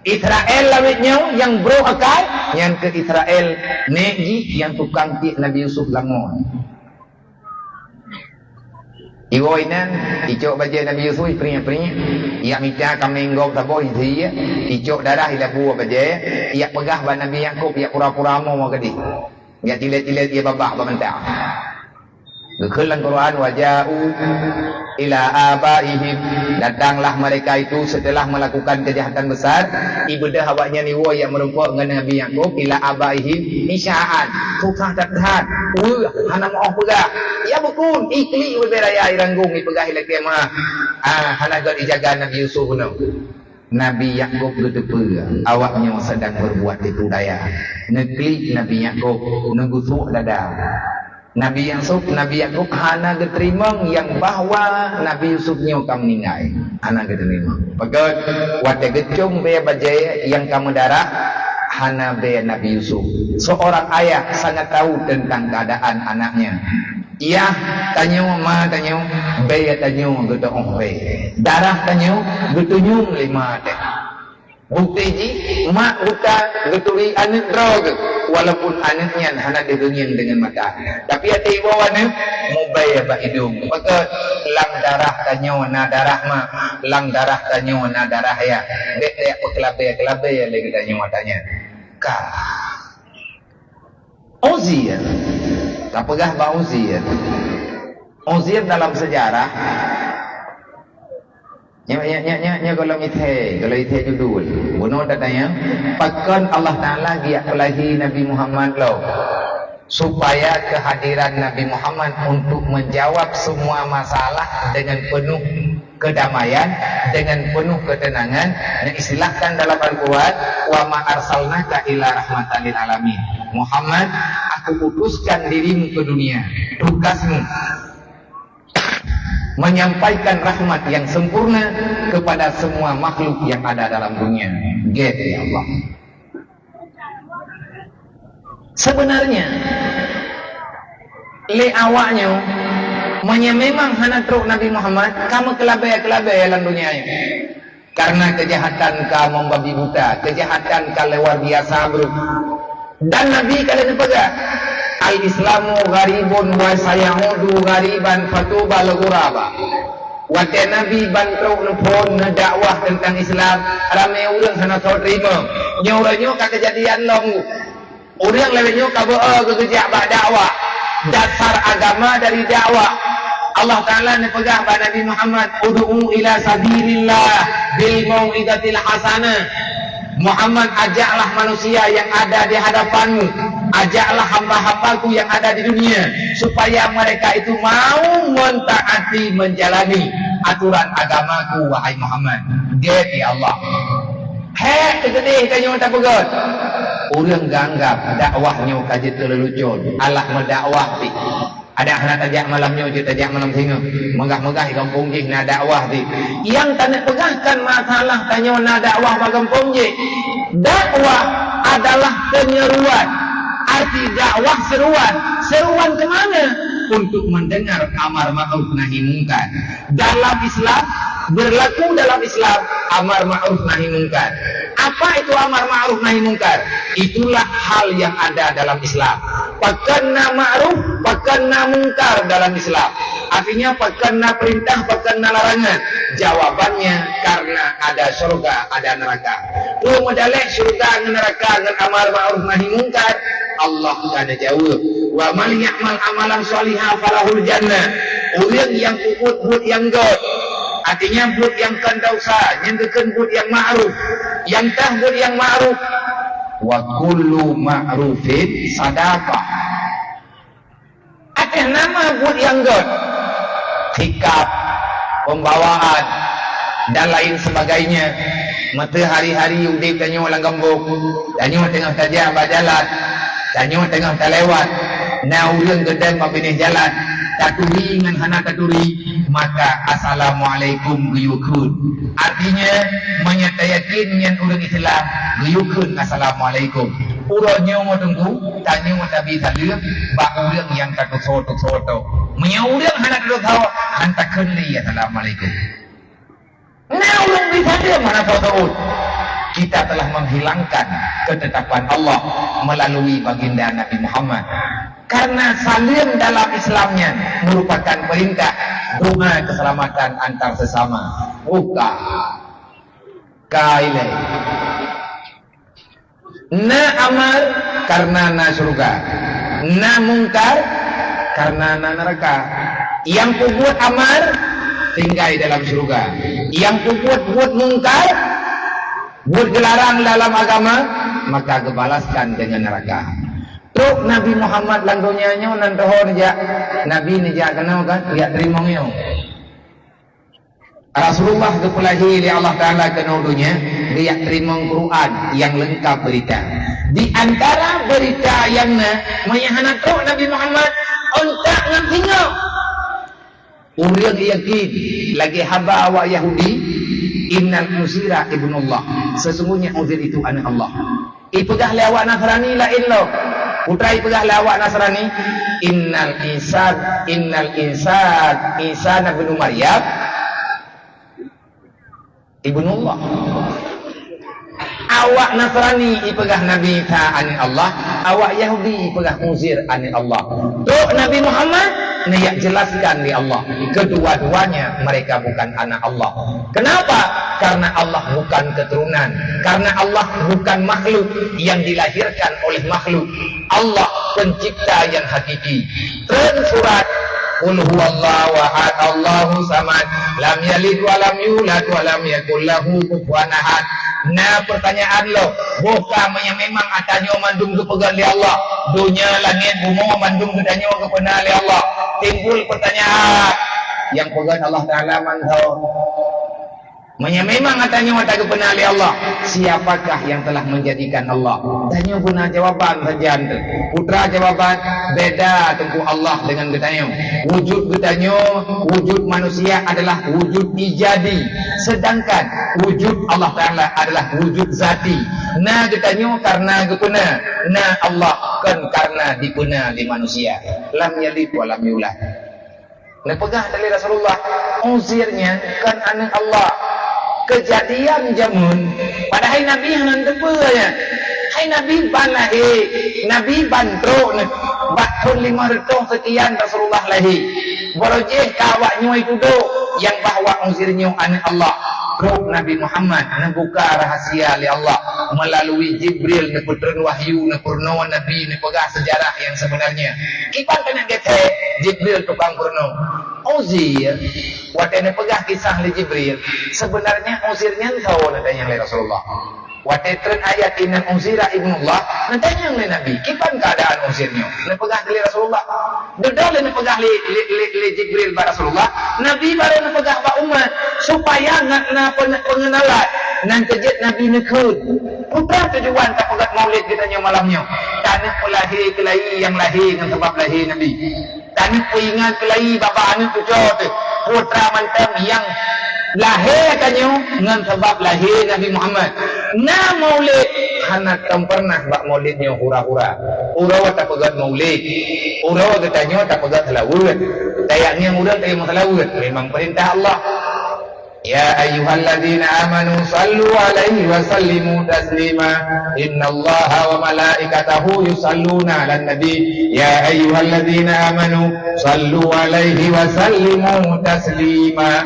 Israel lawét nyoe nyang brok akai, nyan keu Israel nék jih nyang tukang tiek Nabi Yusuf lam ngon. Iwoe inan, icok bajée Nabi Yusuf, ipriek-priek. Yak mita kaméng gob saboh isi, icok darah ilabue bajée, yak peugah bak Nabi Yakub, yak pura-pura mo gadih. Yak tilet-tilet ie babah bak mantong. Geukheun lam Quran, "Wa ja'u ila abaihim." Datanglah mereka itu setelah melakukan kejahatan besar, ibeudôh awaknyan iwoe jak meurumpok ngon Nabi Yakub, ila abaihim, isya'an, susah that-that, weueh, hana meu'oh peugah. Ya bukon, iklik bubé raya iranggong, ipeugah ilakée ma, ah, hana gét ijaga Nabi Yusuf bunoe. Nabi Yakub geuteupeue awaknyoe sedang berbuat tipu daya. Neuklik Nabi Yakub, neugeusuek dada. Nabi Yusuf, Nabi Yakub hana geuteurimong nyang bahwa Nabi Yusuf nyoe ka meuninggai. Hana geuteurimong. Pakon, watée geucom bée bajée nyang ka meudarah, hana bée Nabi Yusuf. Seorang ayah sangat tahu tentang keadaan anaknya. Yah tanyoe, ma tanyoe, bée tanyoe geuteu'oh bée. Darah tanyoe geutunyueng lé ma teuh. Bukeuti jih, mak buta geuturi aneuëk droe geuh, walaupun aneuëk nyan hana deuh geungieng deungon mata. Tapi até iwoe aneuëk, mubée bak idong. Pakon, lam darah tanyoe na darah mak, lam darah tanyoe na darah yah. Bék tajak peukeulabée-keulabée lé geutanyoe ata nyan. Ka. Uzair. Tapeugah bak Uzair. Uzair dalam sejarah, nyoe, nyoe, nyoe, nyoe, nyoe gohlom ithée, gohlom ithée judul. Bunoe tatanyong, pakon Allah Taala geujak peulahi Nabi Muhammad lom? Supaya kehadiran Nabi Muhammad untuk menjawab semua masalah dengan penuh kedamaian, dengan penuh ketenangan. Nah, istilahkan dalam Al-Quran, "Wa ma arsalnaka illa rahmatan lil alamin." Muhammad, aku utuskan dirimu ke dunia, tugasmu menyampaikan rahmat yang sempurna kepada semua makhluk yang ada dalam dunia. Gét, ya Allah. Sebenarnya, lé awaknyoe, meunyoe memang hana trok Nabi Muhammad, ka meukeulabée-keulabée lam donya nyoe. Karena kejahatan ka membabi buta, kejahatan ka luar biasa brok. Dan Nabi ka lheueh neupeugah, "Al-Islamu gharibun wa sayaudu ghariban fatuba lil ghuraba." Watée Nabi ban trok neuphon neudakwah teuntang Islam, ramé ureuëng hana soe teurimong. Nyoe uroe nyoe ka keujadian lom. Ureuëng lagée nyoe ka beu-o geugeujak bak dakwah. Dasar agama dari dakwah. Allah Taala neupeugah bak Nabi Muhammad, "Ud'u ila sabilillah bil mau'izatil hasanah." Muhammad, ajaklah manusia yang ada di hadapanmu, ajaklah hamba-hambaku yang ada di dunia, supaya mereka itu mau mentaati, menjalani aturan agamaku, wahai Muhammad. Gét, ya Allah. Hék teukeudeh tanyoe tapeugét. Ureuëng geuanggab dakwah nyoe ka jeuet keu leulucon, alah meudakwah pih. Adak hana tajak malam nyoe, jeuet tajak malam singoh. Meugah-meugah di gampông jih na dakwah pih. Nyang taneuk peugah kan masalah tanyoe na dakwah bak gampông jih. Dakwah adalah penyeruan. Arti dakwah seruan. Seruan ke mana? Untuk mendengar amar ma'ruf nahi mungkar. Dalam Islam, berlaku dalam Islam amar ma'ruf nahi mungkar. Apa itu amar ma'ruf nahi mungkar? Itulah hal yang ada dalam Islam. Pakon na ma'ruf, pakon na mungkar dalam Islam. Artinya, pakon na perintah, pakon na larangan. Jawabannya, karena ada syurga, ada neraka. Peue meudaleh syurga ngon neraka ngon amar ma'ruf nahi mungkar? Allah ka neujaweueb, "Wa man ya'mal amalan shalihan falahul jannah." Ureuëng nyang peubuet buet nyang gét, artinya buet nyang kon desya, nyang geukheun buet nyang ma'ruf, nyang tah buet nyang ma'ruf. "Wa kullu ma'rufin sadaqah." Ateueh nama buet nyang gét, sikap, pembawaan, dan lain sebagainya. Meuteuhari-hari udeb tanyoe lam gampông, tanyoe teungoh tajak bak jalan, tanyoe teungoh talewat, na ureuëng geudong bak binéh jalan, taturi ngon hana taturi, maka assalamualaikum geuyue kheun. Artinya, meunyoe tayakin nyan ureuëng Islam, geuyue kheun assalamualaikum. Uroe nyoe Teungku, tanyoe tabi saleuem bak ureuëng nyang ka tusoe-tusoe. Meunyoe ureuëng hana tusoe, han takheun lé, "Assalamualaikum." Na ureuëng bi saleuem hana soe seuôt. Kita telah menghilangkan ketetapan Allah melalui baginda Nabi Muhammad. Karena saleuem dalam Islam nyan merupakan perintah, doa keselamatan antar sesama. Buka. Ka ilée. Na amar karena na syurga. Na mungkar Karena na neuraka. Nyang peubuet amal, tinggai dalam syeuruga. Nyang peubuet buet mungkar, buet geularang dalam agama, maka geubalaskan dengan neuraka. Trok Nabi Muhammad lam donya nyoe nan teuhôi neujak, Nabi neujak keunoe kan, jak teurimong nyoe. Rasulullah geupeulahé lé Allah Taala keunoe donya, geujak teurimong Quran nyang leungkab beurita. Di antara beurita nyang na, meunyo hana trok Nabi Muhammad, untak ngon singoh. Ureuëng yakin lagée haba awak Yahudi, "Innal Uzaira ibnullah." Sesungguhnya Uzair itu aneuk Allah. Ipeugah lé awak Nasrani laén lom. Peue ipeugah lé awak Nasrani, "Innal insan, innal insan, Isa ibnu Maryam ibnullah." Awak Nasrani ipeugah Nabi Isa aneuk Allah, awak Yahudi ipeugah Uzair aneuk Allah. Trok Nabi Muhammad neujak jelaskan lé Allah, kedua-duanya mereka bukan anak Allah. Kenapa? Karena Allah bukan keturunan. Karena Allah bukan makhluk yang dilahirkan oleh makhluk. Allah pencipta yang hakiki. Treun surat, "Qul huwallahu ahad, Allahu samad, lam yalid wa lam yulad wa lam yakul lahu kufuwan ahad." Na pertanyaan lom, boh ka meunyo memang ata nyoe mandum geupeugah lé Allah, donya, langét, bumoe mandum geutanyoe geupeuna lé Allah. Timbul pertanyaan, nyang peugah Allah Taala mantong. Meunyo memang ata nyoe ata geupeuna lé Allah, siapakah yang telah menjadikan Allah? Tanyoe guna jawaban sajan tu. Putra jawaban, beda Teungku Allah dengan geutanyoe. Wujud geutanyoe, wujud manusia adalah wujud ijadi, sedangkan wujud Allah Taala adalah wujud zati. Na geutanyoe karena geupeuna, na Allah kon karena dipeuna lé manusia. Lam yalid wa lam yulad. Neupeugah lé Rasulullah, "Uzair nyan kon aneuk Allah." Keujadian jameun, padahai Nabi hana teupeue nyan. Hai Nabi ban lahé, Nabi ban trok nyoe. Bak thon limong reutôh seukian Rasulullah lahé. Barô jih ka awak nyoe tudok nyang bahwa Uzair nyoe aneuk Allah. Trok Nabi Muhammad neubuka rahasia lé Allah melalui Jibril, neupeutreun wahyu, neupeurunoe Nabi, neupeugah seujarah nyang sebenarnya. Kiban keuneuk geuthée Jibril tukang peurunoe. Uzair, watée neupeugah kisah lé Jibril, sebenarnya Uzair nyan soe neutanyong lé Rasulullah. Watée treun ayat "Innal Uzaira ibnullah", neutanyong lé Nabi, "Kiban keuadaan Uzair nyoe?" Neupeugah lé Rasulullah. Dudoe lé neupeugah lé, lé, lé, lé Jibril bak Rasulullah, Nabi barô neupeugah bak umat, supaya ngat na pe-, peungenalan. Nan teujeuet Nabi neukheun, "Peue tujuan tapeugét maulid geutanyoe malam nyoe?" Taneuk peulahé keulayi nyang lahé ngon sabab lahé Nabi. Taneuk peuingat keulayi babah aneuk cucoe teuh, putra mantong nyang lahé tanyoe ngon sabab lahé Nabi Muhammad. Na maulid, hana tom pernah bak maulid nyoe hura-hura. Uroe tapeugét maulid, uroe geutanyoe tapeugét seulaweuet. Tajak ngieng ureuëng tajak meuseulaweuet, memang peurintah Allah. Ya ayyuhalladzina amanu sallu alaihi wa sallimu taslima. Innallaha wa malaikatahu yusalluna 'alan nabi. Ya ayyuhalladzina amanu sallu alaihi wa sallimu taslima.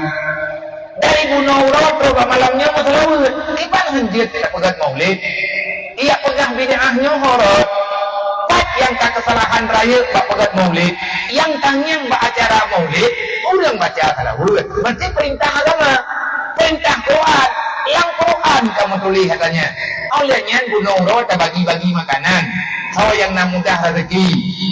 Dari bunoe uroe trok bak malam nyoe meuseulaweuet. Kiban hanjeuet tapeugét maulid. Ijak peugah bid'ah nyoe horot. Pat nyang ka keusalahan rayeuk bak peugét maulid, nyang tangieng bak acara maulid, ureuëng baca seulaweuet. Berarti peurintah agama. Peurintah Quran. Lam Quran ka meutuléh katanya. Óh lheueh nyan bunoe uroe tabagi-bagi makanan. Soe nyang na mudah rezeki,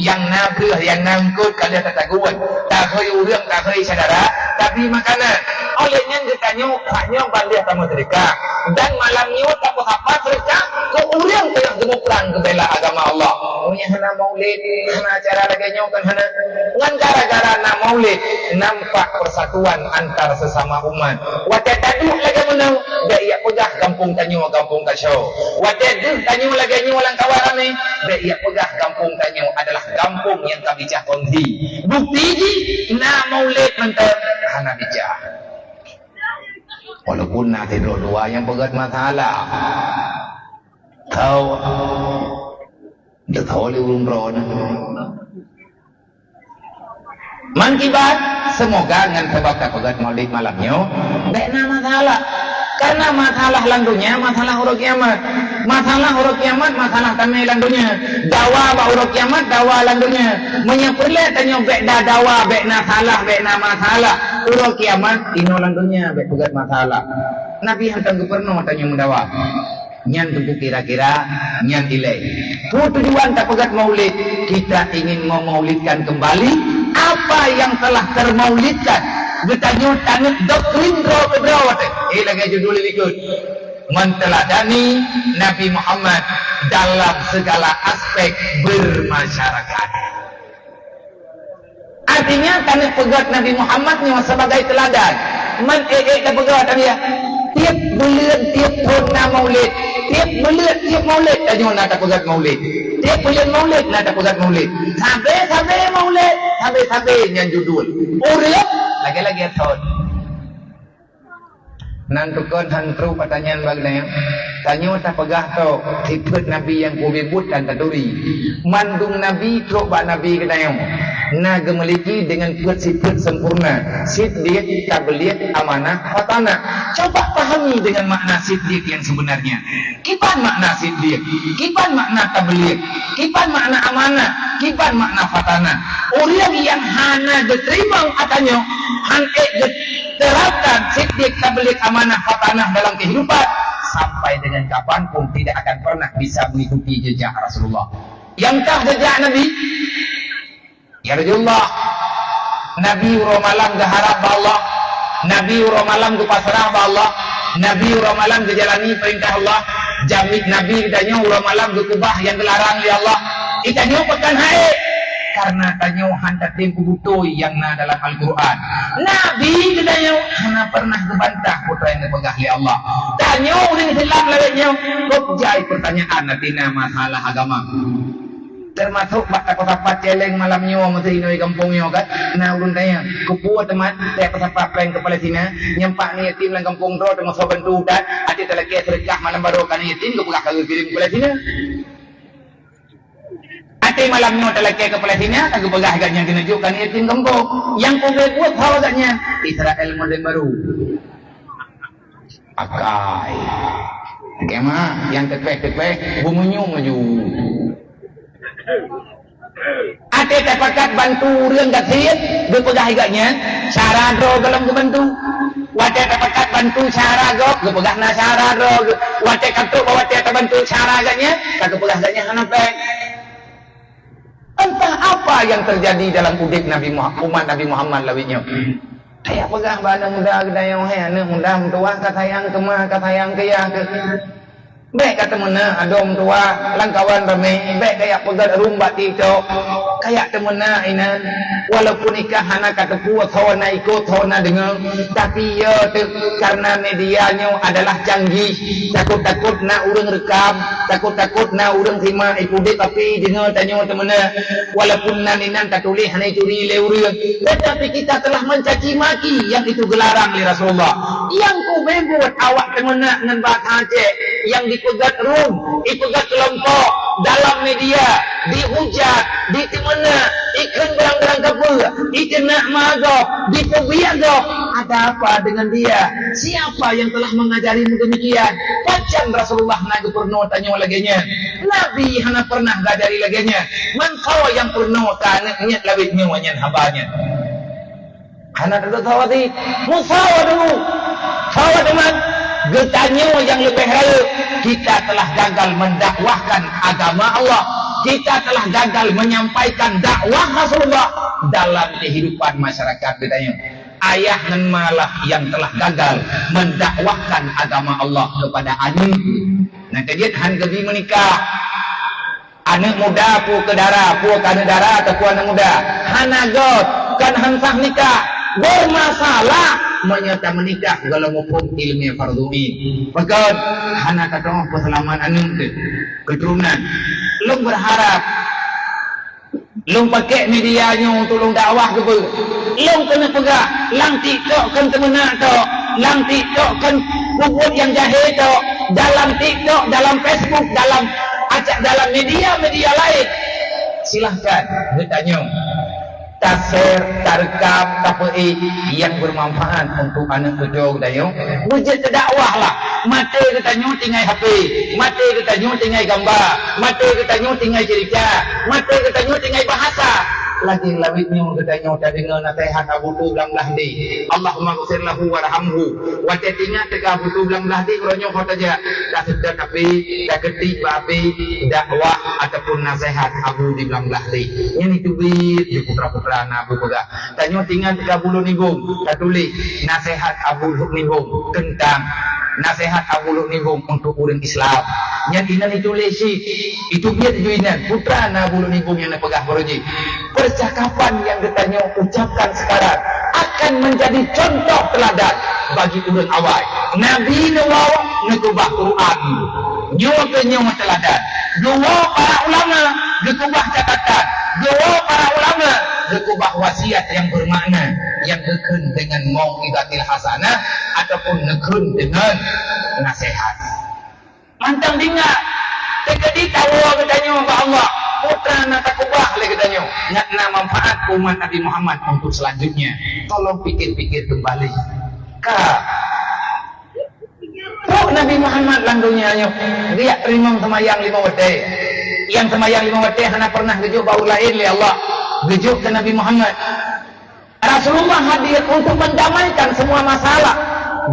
nyang na breueh, nyang na eungkôt ka lheueh tatagun. Tahôi ureuëng, tahôi syedara, tabri makanan. Óh lheueh nyan geutanyoe, uroe nyoe ban lheueh tameuseudekah. Dan malam nyoe tapeusapat seudekah keu ureuëng nyang geumuprang geubela agama Allah. Meunyoe hana maulid, hana acara lagée nyoe kan hana. Ngon gara-gara na maulid, nampak persatuan antar sesama umat. Watée taduek lagée meunoe, bék ijak peugah gampông tanyoe gampông kaco. Watée deuh tanyoe lagée nyoe lam kawan ramé, bék ijak peugah gampông tanyoe adalah gampông nyang ka bicah kongsi. Bukti jih, na maulid mantong hana bicah. Walaupun na sidroe dua nyang peugét masalah. Kau, teuka lé ureuëng droeneuh. Meukiban, seumoga ngon sabab tapeugét maulid malam nyoe, bék na masalah. Karena masalah lam donya, masalah uroe kiamat. Masalah uroe kiamat, masalah tamé lam donya. Dawa bak uroe kiamat, dawa lam donya. Meunyoe peureulée tanyoe bék na dawa, bék na salah, bék na masalah, uroe kiamat inoe lam donya bék peugét masalah. Nabi hantom geupeurunoe tanyoe meudawa. Nyan teungku kira-kira, nyan ilée. Peue tujuan tapeugét maulid? Kita ingin memaulidkan kembali apa yang telah termaulidkan. Geutanyoe taneuk doktrin droe keudroe teuh. Eh, lagée judul likot. Menteuladani Nabi Muhammad dalam segala aspek bermasyarakat. Artinya, taneuk peugét Nabi Muhammad nyoe sebagai teuladan. Man ék-ék tapeugét, Nabi, ya. Tiep buleuen, tiep thon na maulid. Tiep buleuen, tiep maulid, tanyoe na tapeugét maulid. Tiep buleuen maulid, na tapeugét maulid. Sabe-sabe maulid, sabe-sabe nyan judul. Ureueng lagée-lagée thon. Nan tukon han trok pertanyaan bak geutanyoe. Tanyoe tapeugah tok sifeuet Nabi nyang kubiet-buet dan taturi. Mandum Nabi trok bak Nabi geutanyoe na geumiliki dengan peuet sifeuet sempurna: siddiq, tabligh, amanah, fatanah. Coba pahami dengan makna siddiq yang sebenarnya. Kiban makna siddiq? Kiban makna tabligh? Kiban makna amanah? Kiban makna fatanah? Ureueng nyang hana geuteurimong ata nyoe, han ék geut- terapkan siddiq, tabligh, amanah, fatanah dalam kehidupan, sampai dengan kapan pun tidak akan pernah bisa mengikuti jejak Rasulullah. Nyang kah jejak Nabi? Ya Rasulullah, Nabi uroe malam geuharab bak Allah, Nabi uroe malam geupasrah bak Allah, Nabi uroe malam geujalani peurintah Allah, jamit Nabi geutanyoe uroe malam geukeubah nyang geularang lé Allah. Geutanyoe pakon han ék? Karena tanyoe han tatem peubeutôi nyang na dalam Al-Quran. Nabi geutanyoe hana pernah geubantah peue nyang geupeugah lé Allah. Tanyoe ureueng Islam lawét nyoe, kok jai pertanyaan na tina masalah agama. Termasuk bak sapat-sapat celeng malam nyoe meusti inoe gampông nyoe kan. Na ureueng tanya, "Keupeue teuma sapat-sapat péng keu Palestina, nyang pat aneuk yatim lam gampông droe teuma soe bantu dan até talakée seudeukah malam baroe keu aneuk yatim geupeugah ka geukirém keu Palestina." Até malam nyoe talakée keu Palestina, ka geupeugah gata nyan keuneuk jok keu aneuk yatim gampông. Nyang keubeue buet ho gata nyan, Israel model baru. Akai. Kema nyang teupeh-teupeh beumunyueng laju. Até tapakat bantu ureueng gasien, geupeugah gata nyan cara droe gohlom geubantu. Watée tapakat bantu cara gob, geupeugah na cara droe. Watée ka trok bak watée tabantu cara gata nyan, ka geupeugah gata nyan hana péng. Entah apa yang terjadi dalam udeb Nabi Muha-, umat Nabi Muhammad lawét nyoe. Kayak peugah bak aneuk muda geutanyoe, "Hai aneuk muda, meutuwah ka sayang keu ma, ka sayang keu yah keu." Bék ka teumeunak adoe meutuwah lam kawan ramé, bék kayak peugét rum bak TikTok. Kayak teumeunak inan, walaupun ikah hana ka teupeu soe na ikot, soe na deungoe, tapi ya teuh karena media nyoe adalah canggih. Takot-takot na ureueng rekam, takot-takot na ureueng simak, ikudeb api deungoe tanyoe teumeunak. Walaupun nan inan tatuléh hana ituri lé ureueng, tetapi kita telah mencaci maki yang itu geularang lé Rasulullah. Nyang keubeue buet awak teumeunak ngon bahasa Aceh nyang dipeugét rum, ipeugét keulompok dalam media, dihujat, diteumeunak, ikheun barang-barang kapeue, ikeunak ma gob, dipeubiet gob. Ada apa dengan dia? Siapa yang telah mengajarimu demikian? Pajan Rasulullah na geupeurunoe tanyoe lagée nyan? Nabi hana pernah geuajari lagée nyan. Man soe nyang peurunoe keu aneuk miet lawét nyoe nyan haba nyan? Hana teuka sawa cit. Musawa dulu. Sawa teuma. Geutanyoe nyang leubeh rayeuk, kita telah gagal mendakwahkan agama Allah. Kita telah gagal menyampaikan dakwah Rasulullah dalam kehidupan masyarakat geutanyoe. Ayah ngon ma lah nyang telah gagal mendakwahkan agama Allah kepada aneuk. Nah, ka jeuet han geubi meunikah. Aneuk muda peue keu dara, peue keu aneuk dara ataupun aneuk muda. Hana göt, kon han sah nikah. Bermasalah meunyoe tameunikah gohlom muphom ileumèe fardhu ain. Pakon? Hana tatu'oh peuseulamat aneuk teuh, keuturonan. Lôn beurharap lôn pakèk media nyoe untuk lôn dakwah keubeue. Lôn keuneuk peugah, lam TikTok kon teumeunak tok, lam TikTok kon peubuet nyang jahé tok, dalam TikTok, dalam Facebook, dalam aca-, dalam media-media laén. Silahkan geutanyoe. Taser, tarekam, tapeuék nyang bermanfaat untuk aneuk cucu geutanyoe. Beujeuet keu dakwah lah. Maté geutanyoe tinggai H P, maté geutanyoe tinggai gamba, maté geutanyoe tinggai cerita, maté geutanyoe tinggai bahasa. Lagèe lawét nyoe geutanyoe tadeungoe naseuhat Abu Tuh Blang Blah Deh. Allahumma ghfir lahu warhamhu. Watèe teuingat teuka Abu Tuh Blang Blah Deh uroe nyoe ho tajak, taseutôt Abu, takeutiek bak Abu dakwah ataupun naseuhat Abu di Blang Blah Deh. Nyan itu bit di putra-putra na Abu peugah. Tanyoe teuingat teuka Abu Lhok Nibong, tatuléh naseuhat Abu Lhok Nibong teuntang naseuhat Abu Lhok Nibong untuk ureueng Islam. Nyan inan ituléh cit. Itu bit ju inan putra na Abu Lhok Nibong nyang neupeugah baroe jih. Percakapan yang geutanyoe ucapkan sekarang akan menjadi contoh teladan bagi ureueng awai. Nabi neuwoe neukeubah Quran. Nyoe keuh nyoe teladan. Geuwoe para ulama geukeubah catatan. Geuwoe para ulama geukeubah wasiat yang bermakna, yang geukheun dengan mau'izatil hasanah ataupun geukheun dengan naseuhat. Mantong ingat, teukeudi tawoe geutanyoe bak Allah, putra na takeubah lé geutanyoe, nyan na manfaat umat Nabi Muhammad untuk selanjutnya. Tolong pikir-pikir kembali. Ka. Trok Nabi Muhammad lam donya nyoe, geujak teurimong seumayang limong watèe. Nyang seumayang limong watèe hana pernah geujok bak ureueng laén lé Allah. Geujok keu Nabi Muhammad. Rasulullah hadir untuk mendamaikan semua masalah.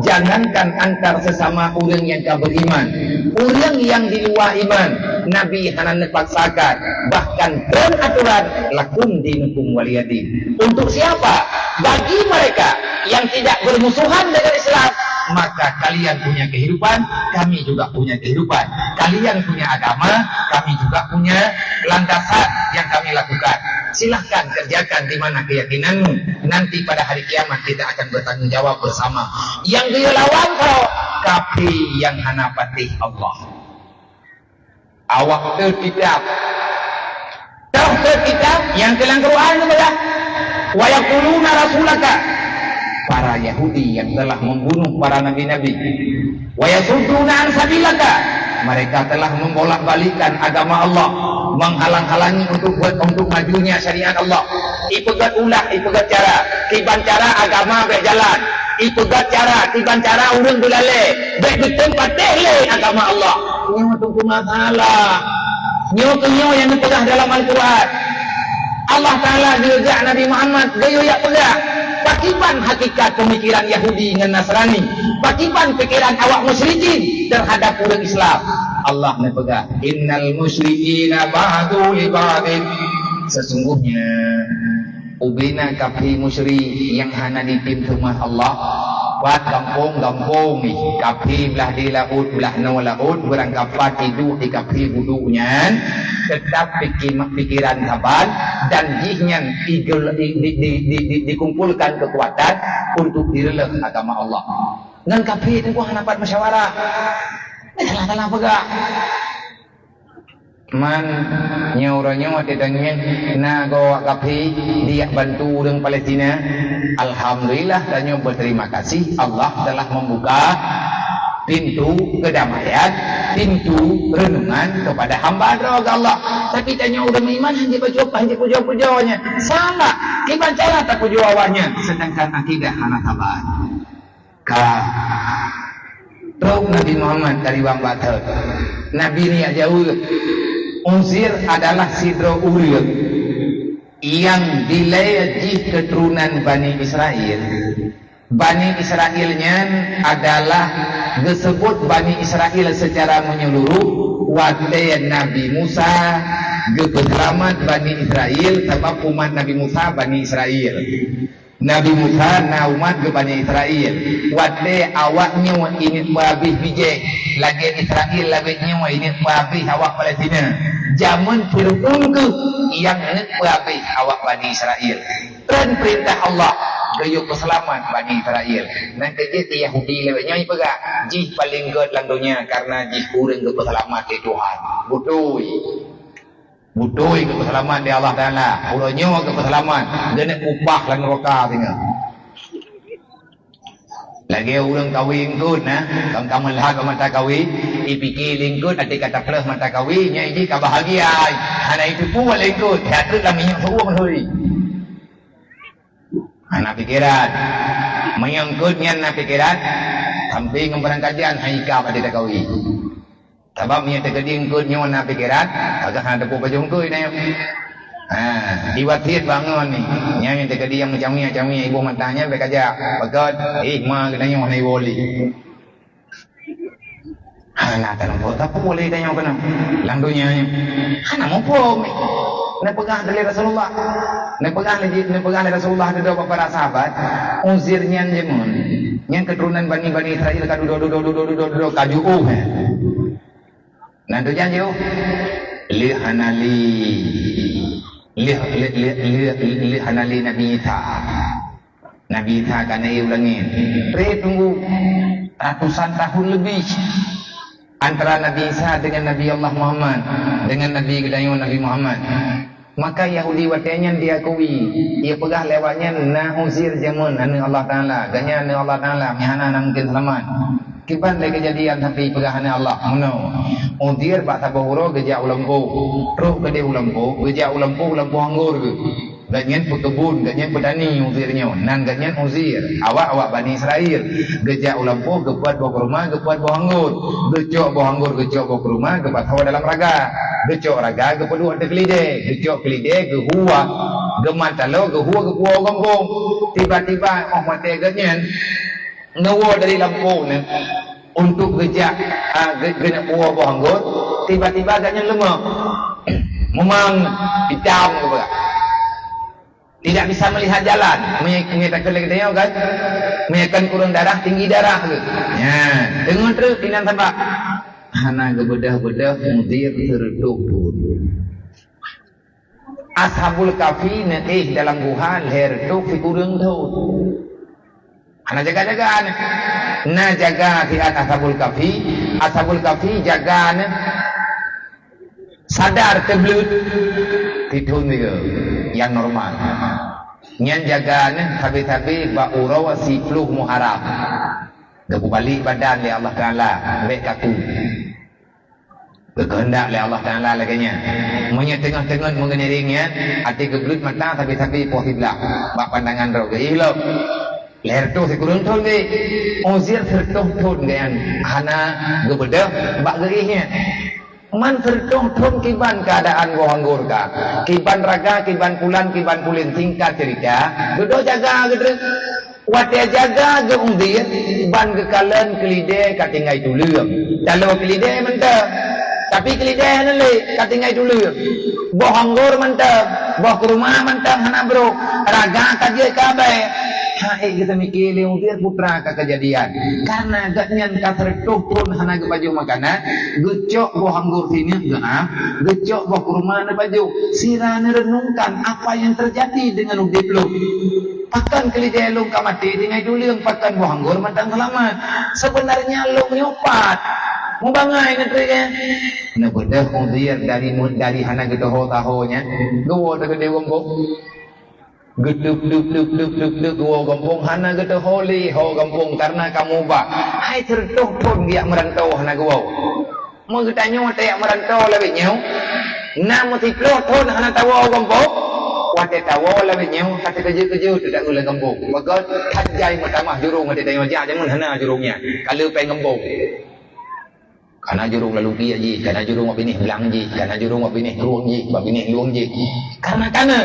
Jangankan antar sesama ureueng nyang ka beriman, ureueng nyang di luwa iman, Nabi hana neupaksakan, bahkan treun aturan, "Lakum dinukum waliyadin." Untuk siapa? Bagi mereka yang tidak bermusuhan dengan Islam, maka kalian punya kehidupan, kami juga punya kehidupan. Kalian punya agama, kami juga punya landasan yang kami lakukan. Silahkan kerjakan di mana keyakinanmu. Nanti pada hari kiamat kita akan bertanggung jawab bersama. Nyang geuyue lawan kafé nyang hana patéh Allah. Awak teuh kitab. Teuh teuh kitab nyang keu lam Quran geupeugah, "Wa yaqtuluna rasulaka." Para Yahudi yang telah membunuh para nabi-nabi. "Wa yasudduna an sabilaka." Mereka telah membolak-balikkan agama Allah, menghalang-halangi untuk buat, untuk majunya syariat Allah. Ipeugét ulah, ipeugét cara, kiban cara agama bèk jalan. Ipeugét cara, kiban cara ureueng beulalè, bèk beuteumpat lé agama Allah. Nyoe teungku masalah. Nyoe keuh nyoe nyang geupeugah dalam Al-Quran. Allah Taala geujak Nabi Muhammad geuyue jak peugah pakiban hakikat pemikiran Yahudi ngon Nasrani, pakiban pikiran awak musyrikin terhadap ureueng Islam. Allah neupeugah, "Innal musyrikina ba'du li ba'din." Sesungguhnya ubena kafé musyrik nyang hana jitem seumah Allah. Pat gampông-gampông jih, kafé blah di laôt, blah noe laôt, beurangkapat jiduek di kafé budu nyan, teutap piki-, pikeran saban, dan jih nyan igel-, di, di, di, di, di, dikumpulkan keukuatan untuk jireuleuh agama Allah. Ngon kafé teungku hana pat musyawarah. Salah-salah peugah. Man, nyoe uroe nyoe watèe tangieng na goe awak kafé dijak bantu ureueng Palestina. Alhamdulillah, tanyoe berterima kasih Allah telah membuka pintu kedamaian, pintu renungan kepada hamba droe Allah. Tapi tanyoe ureueng iman hana jipujoe, hana jipujoe-pujoe nyan. Salah, kiban cara tapujoe awak nyan, sedangkan akidah hana saban. Ka. Trok Nabi Muhammad tariwang bak thot. Nabi nyan jaweueb, Uzair adalah sidroe ureueng nyang dilèe jih keuturonan Bani Israel. Bani Israel nyan adalah geuseubut Bani Israel secara menyeluruh watèe Nabi Musa geupeuseulamat Bani Israel, sabab umat Nabi Musa Bani Israel. Nabi Musa na umat geuh Bani Israel. Watèe awak nyoe ingat peuhabéh bijéh, lagèe Israel lagèe nyoe ingat peuhabéh awak Palestina. Jameun Fir'aun keuh nyang ingat peuhabéh awak Bani Israel. Treun peurintah Allah geuyue peuseulamat Bani Israel. Nyan keuh jeuet Yahudi lagèe nyoe jipeugah, jih paleng gèt lam donya kareuna jih ureueng geupeuseulamat lé Tuhan. Beutôi. Beutôi geupeuseulamat lé Allah Taala. Uroe nyoe geupeuseulamat, geuneuk upah lam nuraka singoh. Lagèe ureueng kawé eungkôt na, ka meulhah bak mata kawé, ipike lé eungkôt até ka taplôh mata kawé, nyan jih ka bahagia. Hana jiteupeue lé eungkôt, jiteupeue lam minyeuk seuueng lé. Hana pikeran. Meunyoe eungkôt nyan na pikeran, sampoe ngon barangkajian hai ka bak teukawi. Sabab meunyoe teukeudi eungkôt nyoe na pikeran, agak hana teupeu pajoh eungkôt na nyoe. Ha, iwasiet bangon ni. Nyan nyang teukeudi nyang meucawi-cawi iboh mata nyan bèk kajak. Pakon, eh, ma geutanyoe hana iwoe lé. Hana tamuphom, tapi boleh tanyoe keunoe. Lam donya nyoe. Hana muphom. Neupeugah lé Rasulullah. Neupeugah lé, neupeugah lé Rasulullah keudroe bak para sahabat, Uzair nyan jameun. Nyan keuturonan Bani, Bani Israel ka dudoe, dudoe, dudoe, dudoe, dudoe, ka jiôh, eh. Nah, tu nyan jiôh. Lé hana lé. Lé, lé, lé, lé, lé hana lé Nabi Isa. Nabi Isa ka na éh u langét. Trép teunggu ratusan tahun leubeh antara Nabi Isa dengan Nabi Allah Muhammad, dengan Nabi geutanyoe Nabi Muhammad. Maka Yahudi watée nyan diakui, ie peugah lé awaknyan na Uzair jameun aneuëk Allah Taala, gobnyan aneuëk Allah Taala, meuhana na mungken seulamat. Kiban lé keujadian sampoe peugah aneuëk Allah, meunoe. Uzair bak saboh uroe geujak u lampôh, trok keudeh u lampôh, geujak u lampôh, u lampôh anggor geuh. Gobnyan peukeubon, gobnyan peutani Uzair nyoe, nan gobnyan Uzair, awak-awak Bani Israel. Geujak u lampôh, geupeuet boh keuruma, geupeuet boh anggor. Geucok boh anggor, geucok boh keuruma, geupasoe dalam raga. Geucok raga, geupeuduek ateueh keulidée. Geucok keulidée, geuhue, geumat taloe, geuhue, geupuwoe u gampông. Tiba-tiba, óh watée gobnyan neuwoe dari lampôh nyan, untuk geujak, ah, ge-, geuneuk puwoe boh anggor, tiba-tiba gobnyan leumah. Mumang, itam geupeugah. Tidak bisa melihat jalan. Meunyoe, meunyoe takheun lagée tanyoe kan, meunyoe kan kureueng darah, tinggi darah geuh. Nyan, deungon treuk inan sabab. Hana geubeudoh-beudoh Uzair seureutôh thon. Ashabul Kahfi neuéh dalam guha lhèe reutôh sikureueng thon. Hana jaga-jaga nyan. Na jaga siat Ashabul Kahfi, Ashabul Kahfi jaga nyan. Sadar teubleuet, sithon sigoe nyang normal. Nyan jaga nyan sabe-sabe bak uroe siploh Muharram. Geupeubalek badan lé Allah Taala, bèk kaku. Geukeuheundak lé Allah Taala lagée nyan. Meunyoe teungoh-teungoh meungiring nyan, até geubleut mata sabe-sabe poh siblah bak pandangan droe geuéh lom. Lhèe reutôh sikureueng thon geuéh. Uzair seureutôh thon geuh nyan hana geubeudoh bak geuéh nyan. Man seureutôh thon kiban keuadaan boh anggor ka, kiban raga, kiban pulan, kiban pulen, singkat ceurita, dudoe jaga geuh treuk. Watée jaga geuh Uzair, ban geukalon keulidée ka tinggai tuleueng. Taloe keulidée mantong. Tapi keulidée hana lé, ka tinggai tuleueng. Boh anggor mantong, boh keuruma mantong hana brôk. Raga ka jeuet keu abée. Hai, geuteumike lé Uzair peue ka keujadian. Karena gobnyan ka seureutôh thon hana geupajoh makanan, geucok boh anggor sineuk geuam, geucok boh keuruma neupajoh. Sira neureunungkan apa yang terjadi dengan udeb lôn. Pakon keulidée lôn ka maté tinggai tuleueng, pakon boh anggor mantong seulamat. Sebenarnya lôn nyoe pat. Mubangai ngon treuk nyan. Neubeudoh Uzair dari mu-, dari hana geuteuho taho nyan. Geuwoe teuh keudeh u gampông. Geutup, tup, tup, tup, tup, tup, geuwoe u gampông hana geuteuho lé ho gampông karena ka mubah. Hai seureutôh thon geujak meuranto hana geuwoe. Meugeutanyoe watée jak meuranto lawét nyoe, na meusiploh thon hana tawoe u gampông, watée tawoe lawét nyoe ka teukeujot-keujot teudaun lam gampông. Pakon, that jai meutamah jurông watée tanyoe jak jameun hana jurông nyan, ka le péng gampông. Kana jurông lam lukiek jih, kana jurông bak binéh blang jih, kana jurông bak binéh krueng jih, bak binéh lueng jih. Karena kana,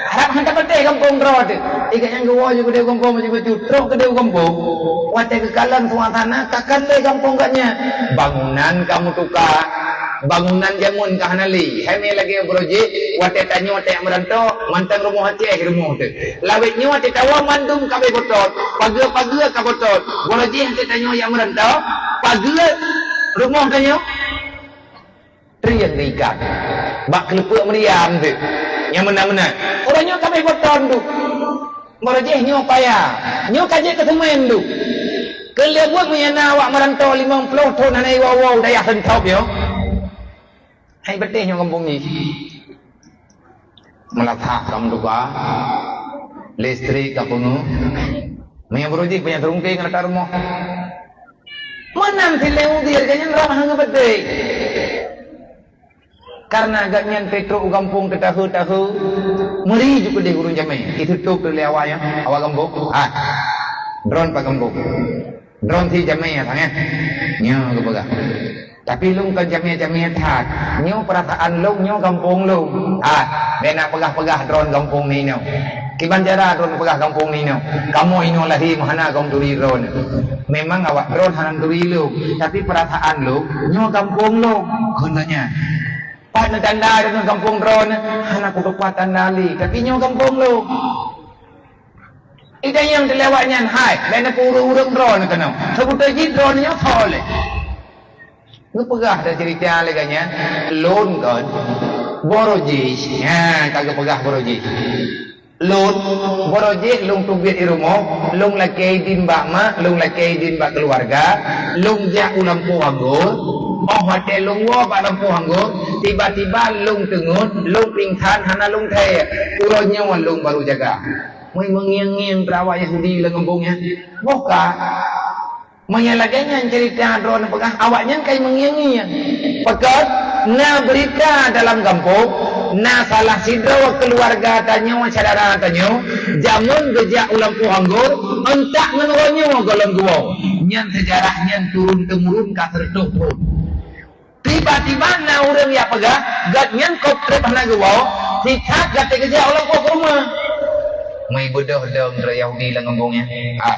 harab han tapatéh gampông droe teuh. Ikat nyang geuwoe jih keudeh gampông jih bacut, trok keudeh gampông. Watée geukalon suasana ka kan lé gampông gobnyan. Bangunan ka meutuka. Bangunan jameun ka hana lé. Hai mé lagée uroe jih, watée tanyoe jak meuranto, mantong rumoh Aceh rumoh teuh. Lawét nyoe watée tawoe mandum ka abéh beutot. Pageue-pageue ka beutot. Uroe jih watée tanyoe jak meuranto, pageue rumoh tanyoe. Trieng geuikat bak keuleupeuk meudiam teuh. Nyang meunan-meunan. Uroe nyoe ka abéh beuton teuh. Uroe jih nyoe paya. Nyoe ka jeuet keu seumén teuh. Keu lheueh buet meunyoe na awak meuranto limong ploh thon hana iwoe-woe u dayah Seunthop nyoe. Hai beuteh nyoe gampông jih. Meulatak ka meutuka. Listrik ka peungeuh. Meunyoe uroe jih banyak teurungkeng rata rumoh. Meunan si lé Uzair ka nyan rhah ngon beuteh. Karena gobnyan trok u gampông teutahe-tahe, meuri ju keudeh ureuëng jamé. Itutup tu lé awak nyan, awak gampông. Ah, droen pat gampông. Droen si jamé nyan, nyoe geupeugah. Tapi lôn kon jamé-jamé that. Nyoe peurasaan lôn, nyoe gampông lôn. Ah, bék na peugah-peugah droen gampông nyoe. Kiban cara droen peugah gampông nyoe. Kamoe inoe lahé meuhana gob turi droen. Memang awak droen hana turi lôn, tapi peurasaan lôn, nyoe gampông lôn. Kon nyan. Pat neutanda deungon gampông droeneuh, hana kutupat tanda lé, tapi nyoe gampông lôn. Ida nyang teulewat nyan hai, bék neupeu ureuëng-ureuëng droeneuh keunoe. Seubeutôi jih droeneuh nyoe tho lé. Geupeugah dah cerita lagée nyan, lôn kon Borojih. Nyan ka geupeugah Borojih. Lôn, Borojih lôn teubiet i rumoh, lôn lakée idin bak mak, lôn lakée idin bak keuluwarga, lôn jak u lampôh anggô. Óh watée lôn woe bak lampôh anggô, tiba-tiba lôn teungeut, lôn pingsan hana lôn thée. Uroe nyoe lôn baru jaga. Meungieng-ngieng teurawa Yahudi lam gampông nyan. Boh ka. Meunyoe lagée nyan cerita droeneuh peugah, awaknyan kai meungieng-ngieng. Pakon, na beurita dalam gampông, na salah sidroe keuluwarga tanyoe, syedara tanyoe, jameun geujak u lampôh anggô, euntak ngon uroe nyoe gohlom geuwoe. Nyan seujarah nyan turun-teumurun ka seureutôh thon. Tiba-tiba na ureuëng jak peugah, gobnyan kôb treb hana geuwoe, sithat gata geujak u lampôh keu rumoh. Meubeudôh dong droe Yahudi lam gampông nyan. Ah.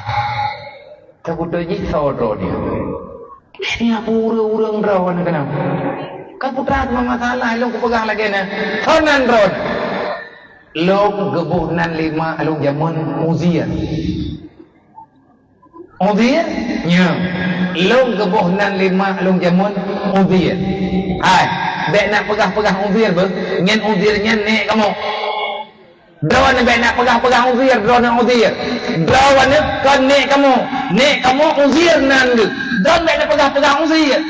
Seubeutôi jih soe droeneuh? Nyan ureuëng-ureuëng droeneuh keunoe. Ka putra teuma masalah lôn kupeugah lagée nyan. Soe nan droeneuh? Lôn geuboh nan lé mak lôn jameun Uzair. Uzair? Nyoe. Lôn geuboh nan lé mak lôn jameun Uzair. Hai, bék na peugah-peugah Uzair beuh. Nyan Uzair nyan nék kamoe. Droeneuh bék na peugah-peugah Uzair, droeneuh Uzair. Droeneuh kon nék kamoe. Nék kamoe Uzair nan geuh. Droeneuh bék na peugah-peugah Uzair.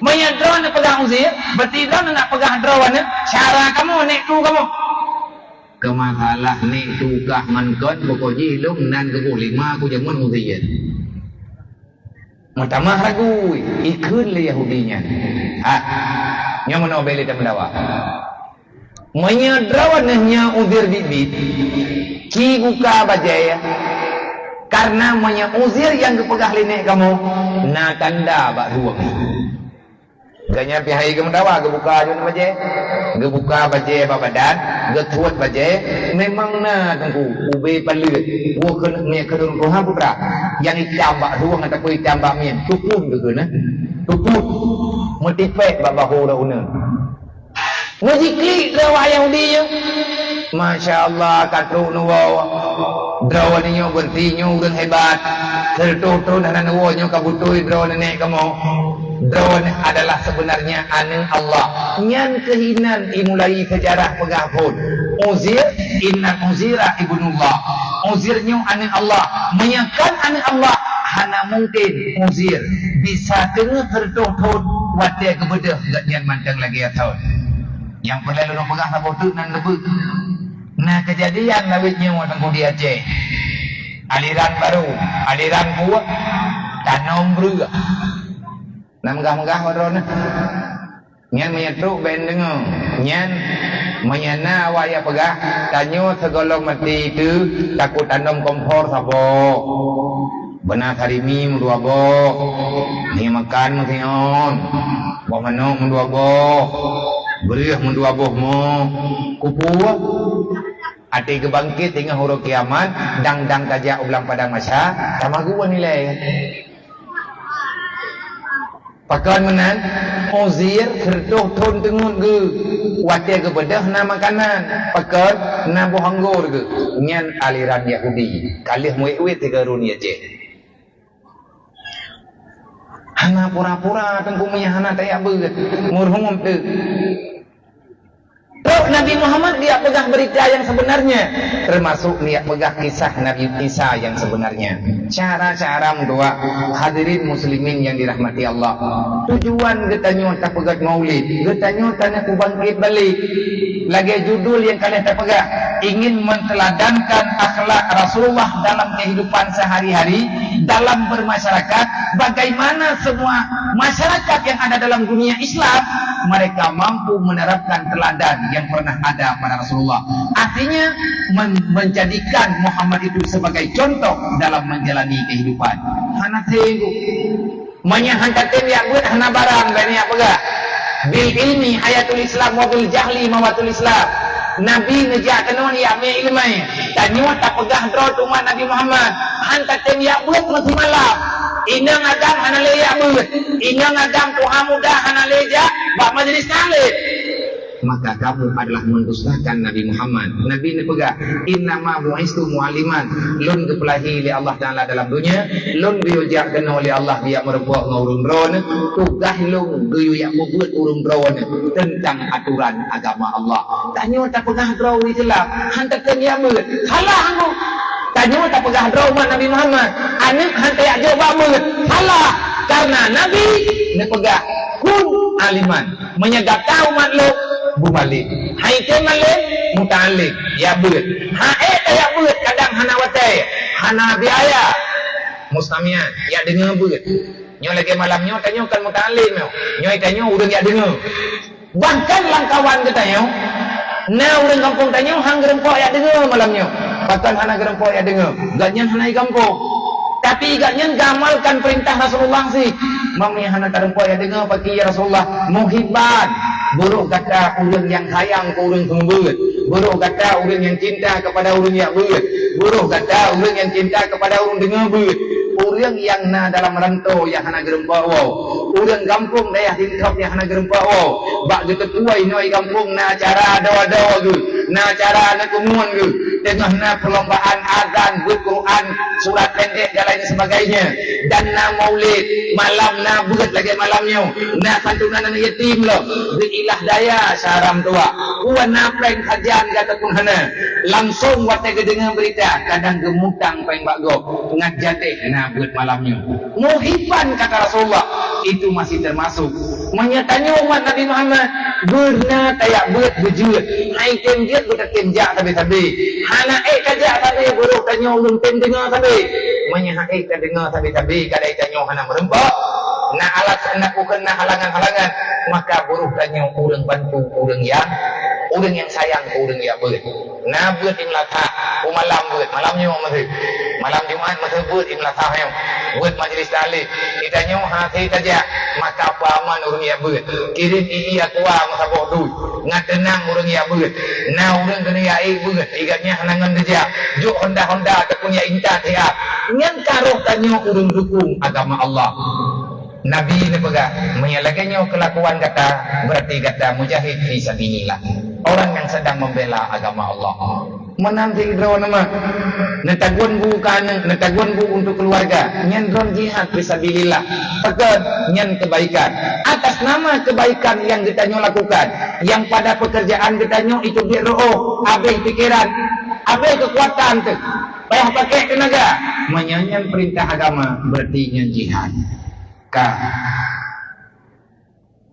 Meunyoe droeneuh peugah Uzair, berarti droeneuh na peugah droeneuh cara kamoe, nék tu kamoe. Keu masalah nék tu kah ngon kon, pokok jih lôn nan geuboh lé mak lôn jameun Uzair. Meutamah ragu, ikheun lé Yahudi nyan. Ha, nyoe meunoe bék lé tameudawa. Meunyoe droeneuh nyoe Uzair biet-biet, ci buka bajée, kareuna meunyoe Uzair nyang geupeugah lé nék kamoe, na tanda bak rueng. Gobnyan pih hai geumeudawa, geubuka jih bajée. Geubuka bajée bak badan, geutuwot bajée, memang na teungku, ubé paleuet. Woe keuneuk miet keu ureuëng tuha putra. Nyang itam bak rueng ataupun itam bak miet, tupun geukheun, eh. Tupun. Meutipék bak bahô ureuëng uneun. Meujiklik droe awak Yahudi nyoe. Masya Allah, ka trok neuwoe. Droeneuh nyoe beureuti nyoe ureuëng hebat. Seureutôh thon hana neuwoe nyoe ka beutôi droeneuh nék kamoe. Droeneuh adalah sebenarnya aneuëk Allah. Nyan keuh inan imulai seujarah peugah phon. Uzair, inna Uzaira ibnullah. Uzair nyoe aneuëk Allah. Meunyoe kon aneuëk Allah, hana mungken Uzair bisa teungoh seureutôh thon watée geubeudôh gobnyan mantong lagée thon. Nyang peureulée lôn peugah saboh teuk nan leubeh. Na keujadian lawét nyoe teungku di Aceh. Aliran barô, aliran buet, tanom breueh. Na meugah-meugah uroe nyoe. Nyan meunyoe trok bék deungoe. Nyan meunyoe na awak nyang peugah, tanyoe sigohlom maté teuh takot tanom kompor saboh. Beuna sarimi meudua boh, mi makan meusiôn, boh manok meudua boh, breueh meudua boh mo. Kupeue? Até geubangket teungoh uroe kiamat, dang-dang tajak u blang padang mahsyar, tamagun nilai. Pakon meunan, Uzair seureutôh thon teungeut geuh, watée geubeudôh na makanan, pakon na boh anggô geuh. Nyan aliran Yahudi, ka lheueh meuwét-wét sigoe ureuëng di Aceh. Hana pura-pura teungku meunyoe hana tajak beuet, meuruhom teuh. Trok Nabi Muhammad dia peugah berita yang sebenarnya, termasuk dia peugah kisah Nabi Isa yang sebenarnya. Cara-cara meutuah hadirin muslimin yang dirahmati Allah. Tujuan geutanyoe tapeugét maulid, geutanyoe taneuk kubangkit balik. Lagée judul nyang ka lheueh tapeugah, ingin menteladankan akhlak Rasulullah dalam kehidupan sehari-hari, dalam bermasyarakat, bagaimana semua masyarakat yang ada dalam dunia Islam Mereka mampu menerapkan teladan yang pernah ada pada Rasulullah. Artinya, men-, menjadikan Muhammad itu sebagai contoh dalam menjalani kehidupan. Hana sanggup. Meunyoe han tatem jak beuet, hana barang, bèk neujak peugah. Bil ilmi hayatul Islam wa bil jahli mawatul Islam. Nabi neujak keunoe jak mé ileumèe. Tanyoe tapeugah droe umat Nabi Muhammad. Han tatem jak beuet meusimalam. Inong agam hana lé jak beuet. Inong agam tuha muda hana lé jak bak majlis taklim. Maka kamu adalah mendustakan Nabi Muhammad. Nabi neupeugah, "Innama bu'istu mu'alliman." Lôn geupeulahi lé Allah Taala dalam dunia, lôn geuyue jak keunoe lé Allah geujak meurumpok ngon ureuëng droeneuh, tugaih lôn geuyue jak peubeuet ureuëng droeneuh teuntang atoran agama Allah. Tanyoe tapeugah droe ureuëng Islam, han tatem jak beuet. Salah anggô. Tanyoe tapeugah droe umat Nabi Muhammad, aneuëk han tajak jok bak beuet. Salah. Karena Nabi neupeugah, "Kun aliman." Meunyoe gata umat lôn, beumalém. Han item malém, muta'allim, jak beuet. Han ék tajak beuet, kadang hana watèe, hana biaya. Mustami'an, jak deungoe beuet. Nyoe lagèe malam nyoe, tanyoe kon muta'allim nyoe. Nyoe tanyoe ureuëng jak deungoe. Bahkan lam kawan geutanyoe, na ureuëng gampông tanyoe han geureumpok jak deungoe malam nyoe. Pakon hana geureumpok jak deungoe? Gobnyan hana i gampông. Tapi gobnyan geuamalkan peurintah Rasulullah sih. Meunyoe hana tarumpok jak deungoe, pakri ya Rasulullah? Muhibban. Beuroh gata ureuëng nyang sayang keu ureuëng seumeubeuet. Beuroh gata ureuëng nyang cinta kepada ureuëng jak beuet. Beuroh gata ureuëng nyang cinta kepada ureuëng deungoe beuet. Ureuëng nyang na dalam rantô nyang hana geureumpok woe. Ureuëng gampông dayah tingkab nyang hana geureumpok woe. Bak geuteupeue inoe gampông na acara adoe-adoe geuh, na acara aneuk umum geuh. Teungoh na perlombaan azan, beuet Quran, surat pendek dan lain sebagainya. Dan na maulid, malam na beuet lagèe malam nyoe. Na santunan aneuk yatim lom, geuilah daya syara meutuwah. Wan na péng sajan gata pun hana. Langsung watèe geudeungoe beurita, kadang geumutang péng bak gob. Ngat jadeh na beuet malam nyoe. Muhibban kata Rasulullah, itu masih termasuk. Meunyoe tanyoe umat Nabi Muhammad, beuna tajak beuet beujeuet. Han item jeuet beutatem jak sabe-sabe. Hana ék tajak sabe, beuroh tanyoe ureuëng tem deungoe sabe. Meunyoe han ék tadeungoe sabe-sabe, kadai tanyoe hana meurumpok, na alasan, na ukeue, na halangan-halangan, maka beuroh tanyoe ureuëng bantu ureuëng nyang, ureuëng nyang sayang keu ureuëng jak beuet. Na beuet di meulasah, u malam beuet, malam nyoe meuseue. Malam Jumat meuseue beuet di meulasah nyoe. Beuet majlis taklim. Di tanyoe hase tajak, maka peuaman ureuëng jak beuet. Kirém ie-ie aqua meusaboh dui. Ngat teunang ureuëng jak beuet. Na ureuëng keuneuk jak ék beuet, i gobnyan hana ngon geujak. Jok honda-honda ataupun jak intat siat. Nyan ka roh tanyoe ureuëng dukung agama Allah. Nabi neupeugah, "Meunyoe lagèe nyoe keulakuan gata, berarti gata mujahid fi sabilillah, orang yang sedang membela agama Allah." Meunan sidroe neumat, neutagun bu keu aneuk, neutagun bu untuk keuluwarga, nyan droen jihad fi sabilillah. Pakon? Nyan keubaikan. Atas nama keubaikan nyang geutanyoe lakukan, nyang pada peukeurjaan geutanyoe itu biet reuôh, habéh pikeran, habéh keukuatan teuh, payah pakék teunaga. Meunyoe nyan peurintah agama, berarti nyan jihad. Ka.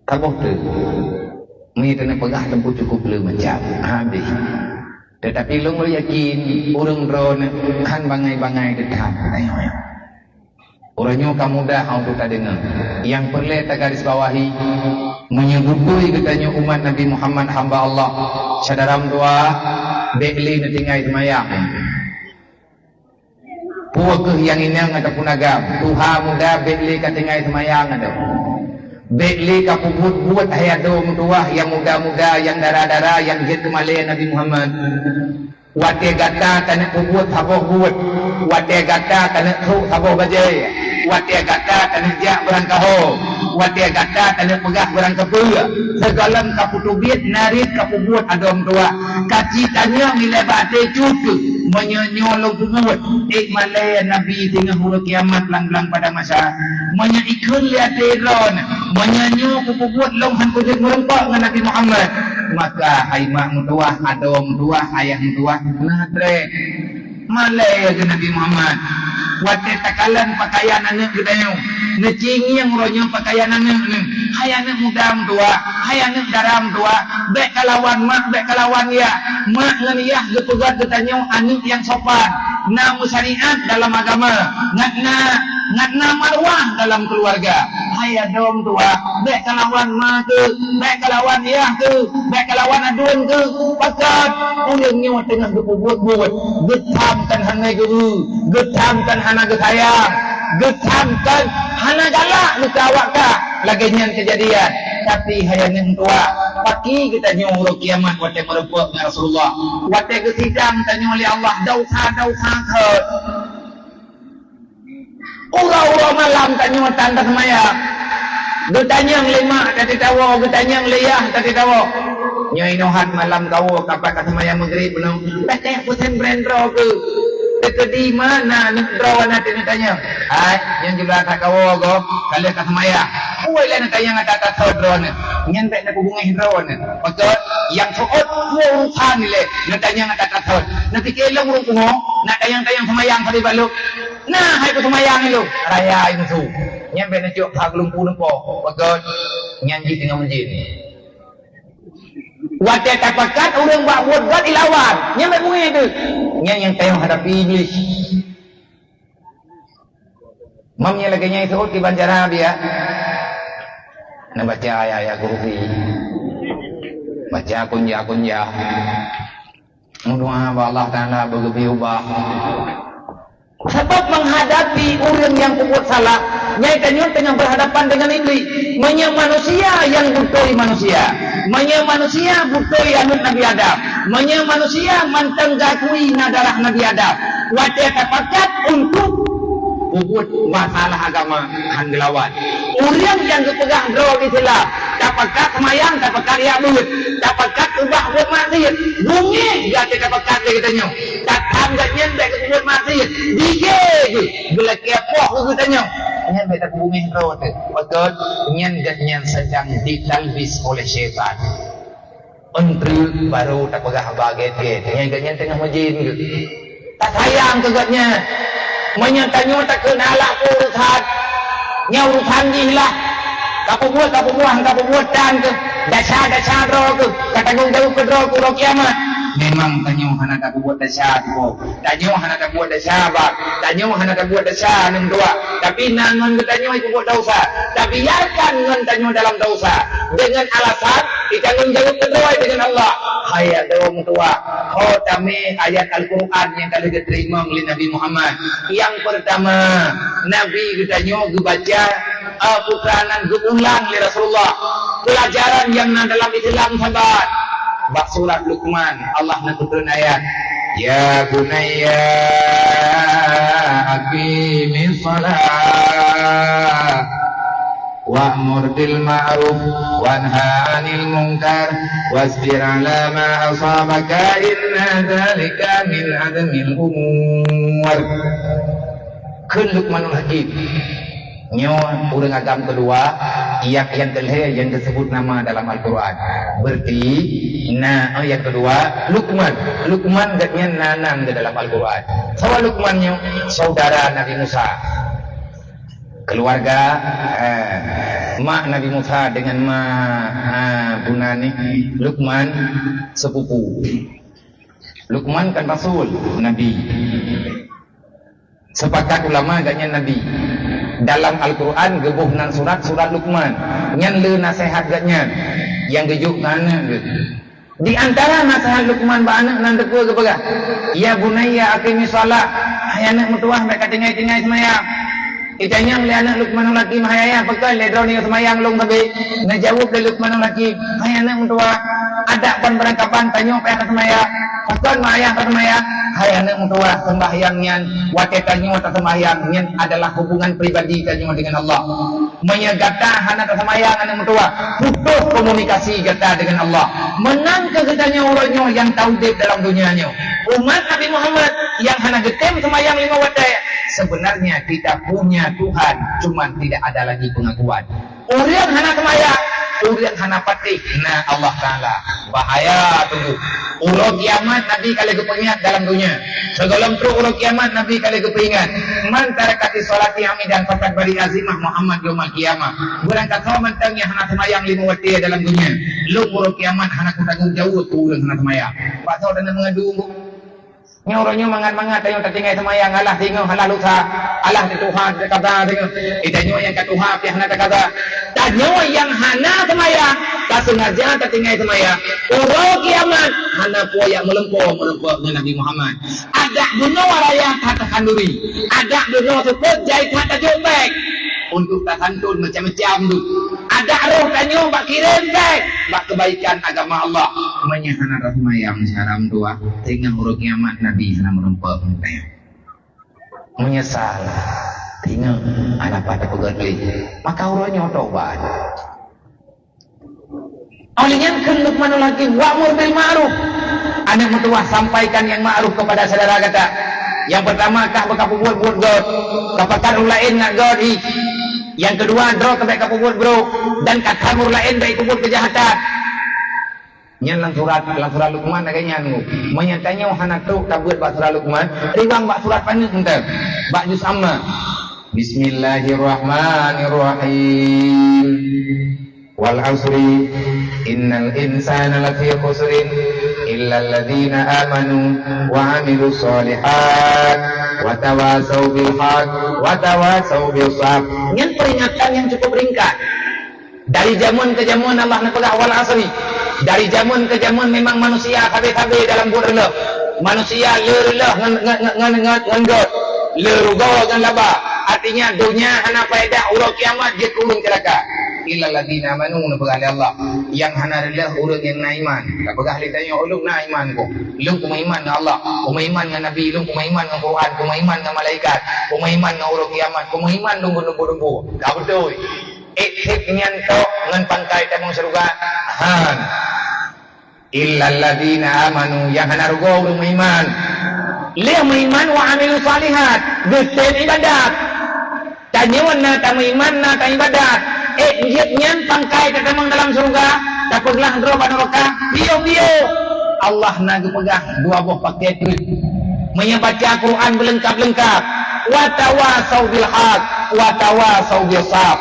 Saboh teuh. Meunyoe tapeugah teumpat cukup le macam. Habéh. Tetapi lôn yakin ureuëng droeneuh han bangai-bangai teutab. Uroe nyoe ka mudah untuk tadeungoe. Nyang peureulée tagaris bawahi, meunyoe beutôi geutanyoe umat Nabi Muhammad hamba Allah, syedara meutuwah, bék lé neutinggai seumayang. Peue kheueh nyang inong ataupun agam, tuha muda bék lé ka tinggai seumayang adoe. Bék lé ka peubuet-buet hai adoe meutuwah nyang muda-muda, nyang dara-dara, nyang jeuet keu malée Nabi Muhammad. Watée gata taneuk peubuet saboh buet, watée gata taneuk trok saboh bajée, watée gata taneuk jak beurangkaho, watée gata taneuk peugah beurangkapeue, sigohlom ka peuteubiet narit ka peubuet adoe meutuwah, ka ci tanyong ilée bak até cut keuh, meunyoe nyoe lôn peubuet, ék malée Nabi singoh uroe kiamat lam blang padang mahsyar. Meunyoe ikheun lé até droeneuh, meunyoe nyoe kupeubuet lôn han kujeuet meurumpok ngon Nabi Muhammad, maka hai mak meutuwah, adoe meutuwah, ayah meutuwah, na treb. Malée keu Nabi Muhammad. Watée takalon pakaian aneuëk geutanyoe, neucingieng uroe nyoe pakaian aneuëk nyoe. Hai aneuëk muda meutuwah, hai aneuëk dara meutuwah, bék kalawan mak, bék kalawan yah. Mak ngon yah geupeugét geutanyoe aneuëk nyang sopan, na meusyariat dalam agama, ngat na, ngat na marwah dalam keuluwarga. Hai adoe tuha, bèk kalawan ma keuh, bèk kalawan yah keuh, bèk kalawan aduen keuh. Pakon? Ureueng nyoe teungoh geupeubuet buet, geutham kon hana geu-eu, geutham kon hana geusayang, geutham kon hana galak keu awak kah. Lagèe nyan keujadian. Tapi hai aneuk tuha, pakri geutanyoe uroe kiamat watèe meurumpok ngon Rasulullah, watèe geusidang tanyoe lé Allah, desya-desya that. Uroe-uroe malam tanyoe tan taseumayang. Geutanyong lé mak, ka teuh tawoe, geutanyong lé yah, ka teuh tawoe. Nyoe inoe hat malam kawoe, ka pat ka seumayang Maghrib nyoe. Bèk peusen brand droe keuh. Teukeudi ma na aneuk droe na teuh neutanyong. Hai, nyan jula that kawoe goe, ka lheueh ka seumayang. Peue lé neutanyong ata-ata droeneuh. Nyan bèk neupeubungéh droeneuh. Pakon? Nyang seuôt peue urusan ilèe neutanyong ata-ata. Neupike lôn ureueng pungo, neutanyong-tanyong seumayang sabe bak lôn. Na hai peuseumayang ilôn, raya i musu. Nyan bèk neucok that geulumpu neupo. Pakon? Nyan jih teungoh meujin. Watèe tapakat ureueng bak buet gèt ilawan, nyan bèk beungèh teuh. Nyan nyang tayong hadapi Iblih. Mam nyan lagèe nyan seuôt kiban cara biasa. Neubaca ayat-ayat kursi. Baca kunjah-kunjah. Meudoa bak Allah Taala beugeubri ubah. Sabab menghadapi ureueng nyang peubuet salah, nyan tanyoe teungoh berhadapan dengan Iblih. Meunyoe manusia nyang beutôi manusia, meunyoe manusia beutôi aneuk Nabi Adam, meunyoe manusia mantong geuakui na darah Nabi Adam, watèe tapakat untuk peubuet masalah agama han geulawan. Ureueng nyang geupeugah droe Islam, tapakat seumayang, tapakat jak beuet, tapakat ubah buet maksiet, beungèh gata tapakat lé geutanyoe. Tatham gobnyan bèk geupeubuet maksiet, bigé geuh, geulakèe poh keu geutanyoe. Nyan bèk tapeubungèh droe teuh. Pakon? Nyan gobnyan sedang ditalbis oleh syaitan. Eunteuk barô tapeugah haba gèt-gèt, nyan gobnyan teungoh meujin geuh. Tasayang keu gobnyan. Meunyoe tanyoe takheun alah peue urusan, nyan urusan jih lah. Kapeubuet, kapeubuet, kapeubuet tan keuh. Desya-desya droe keuh. Ka tanggong jaweueb keu droe keu uroe kiamat. Memang tanyoe hana tapeubuet desya tuboh. Tanyoe hana tabuet desya, bah. Tanyoe hana tabuet desya, aneuk dua. Tapi na ngon geutanyoe peubuet desya. Tabiarkan ngon tanyoe dalam desya. Dengan alasan, tanggong jaweueb keudroe dengan Allah. Hai adoe meutuah, ho tamè ayat Al-Quran nyang ka lheueh geuteurimong lé Nabi Muhammad. Nyang peurtama, Nabi geutanyoe geubaca, eh, peue nan geuulang lé Rasulullah. Peulajaran nyang na dalam Islam sabat. Bak surat Luqman, Allah neupeutrön ayat, "Ya bunayya aqimis shalah wa'mur bil ma'ruf wanha 'anil munkar wasbir 'ala ma asabaka inna dzalika min azmil umur." Kheun Luqmanul Hakim. Nyoe ureueng agam keudua, nyang, nyang keu lhèe nyang teuseubut nama dalam Al-Quran. Berarti na, eh, nyang keudua Luqman. Luqman gobnyan na nan di dalam Al-Quran. Soe Luqman nyoe? Saudara Nabi Musa. Keluarga, eh, mak Nabi Musa dengan mak, eh, buna ni Luqman sepupu. Luqman kan rasul, nabi. Sepakat ulama gobnyan nabi. Dalam Al-Quran geuboh nan surat, surat Luqman. Nyan le naseuhat gobnyan nyang geujok keu aneuk geuh. Di antara naseuhat Luqman bak aneuk nan teupeue geupeugah, "Ya bunayya aqimis shalah." Hai aneuk meutuah, bèk ka tinggai-tinggai seumayang. Itanyong lé aneuk Luqmanul Hakim, "Hai ayah, pakon lé droeneuh seumayang lôn sabe?" Neujaweueb lé Luqmanul Hakim, "Hai aneuk meutuah, adak ban beurangkaban tanyoe payah taseumayang. Pakon ma ayah taseumayang?" Hai aneuk meutuah, seumbahyang nyan, watèe tanyoe taseumbahyang, nyan adalah hubungan pribadi tanyoe dengan Allah. Meunyoe gata hana taseumbahyang aneuk meutuah, putoh komunikasi gata dengan Allah. Meunan keuh geutanyoe uroe nyoe nyang taudép dalam donya nyoe. Umat Nabi Muhammad nyang hana geutem seumbahyang lima watèe, sebenarnya kita punya Tuhan, cuman tidak ada lagi pengakuan. Ureueng hana seumbahyang, ureueng hana patéh na Allah Taala. Bahaya teungku. Uroe kiamat Nabi ka lheueh geupeuingat dalam donya. Sigohlom trok uroe kiamat Nabi ka lheueh geupeuingat, "Man taraka fi sholati amidan faqad bari'a zimmah Muhammad yaumal qiyamah." Beurangkasoe mantong nyang hana seumbahyang lima watèe dalam donya, lôn uroe kiamat hana kutanggong jaweueb keu ureueng hana seumbahyang. Bak soe taneuk meungadu? Nyoe uroe nyoe mangat-mangat tanyoe tatinggai seumayang, alah singoh, alah lusa, alah di tuha teukaza singoh. Eh, tanyoe nyang ka tuha pih hana teukaza. Tanyoe nyang hana seumayang, taseungaja tatinggai seumayang. Uroe kiamat hana peue jak meulumpoe-meulumpoe ngon Nabi Muhammad. Adak bunoe raya that takhanduri, adak bunoe seupôt jai that tajok bèk. Untuk tasanton macam-macam tu. Adak roh tanyoe bak kirém bèk bak keubaikan agama Allah. Meunyoe hana taseumayang siaram dua, teungoh uroe kiamat Nabi hana meureumpok ngon tanyoe. Meunyeusal, teungoh hana pat tapeugét lé, maka uroe nyoe tobat. Oleh nyan kheun Luqmanul Hakim, "Wa'mur bil ma'ruf." Aneuk meutuwah, sampaikan nyang ma'ruf kepada syedara gata. Nyang peurtama, kah beukapubuet-buet göt, kapakat ureueng laén ngat göt jih. Nyang keudua, droe keuh bèk kapubuet brôk, dan katham ureueng laén bèk kapubuet keujahatan. Nyan lam surat, lam surat Luqman lagèe nyan. Meunyoe tanyoe hana trôk tabeuet bak surat Luqman, riwang bak surat paneuk mantong, bak juz Amma. Bismillahirrahmanirrahim. Wal asri, innal insana lafi khusrin, illal ladzina amanu wa amilus shalihat, wa tawasau bil haq, wa tawasau bis sabr. Nyan peringatan nyang cukup ringkat. Dari jameun ke jameun Allah neupeugah wal asri. Dari jameun ke jameun memang manusia sabe-sabe dalam buet reuloh. Manusia le reuloh ngon, ngon, ngon, ngon, ngon, ngon göt. Le rugoe ngon laba. Artinya, donya hana faedah, uroe kiamat jeuet keu ureueng ceulaka. Illal ladzina amanu, neupeugah lé Allah. Nyang hana reuloh ureueng nyang na iman. Tapeugah lé tanyoe, "Ulôn na iman ku. Lôn kumeuiman ngon Allah, kumeuiman ngon Nabi lôn, kumeuiman ngon Quran, kumeuiman ngon malaikat, kumeuiman ngon uroe kiamat, kumeuiman ngon geureumpok-reumpok." Ka beutôi. Ék sép nyan tok ngon pangkai tamong syeuruga? Han. Illal ladzina amanu, nyang hana rugoe ureueng meuiman. Lheueh meuiman wa amilus shalihat, geusém ibadat. Tanyoe na tameuiman, na taibadat. Ék jeuet nyan pangkai tatamong dalam syeuruga, tapeuglah droe bak nuraka? Piôh-piôh. Allah na geupeugah dua boh paket treuk. Meunyoe baca Quran beuleungkab-leungkab, "Wa tawasau bil haq, wa tawasau bis sabr."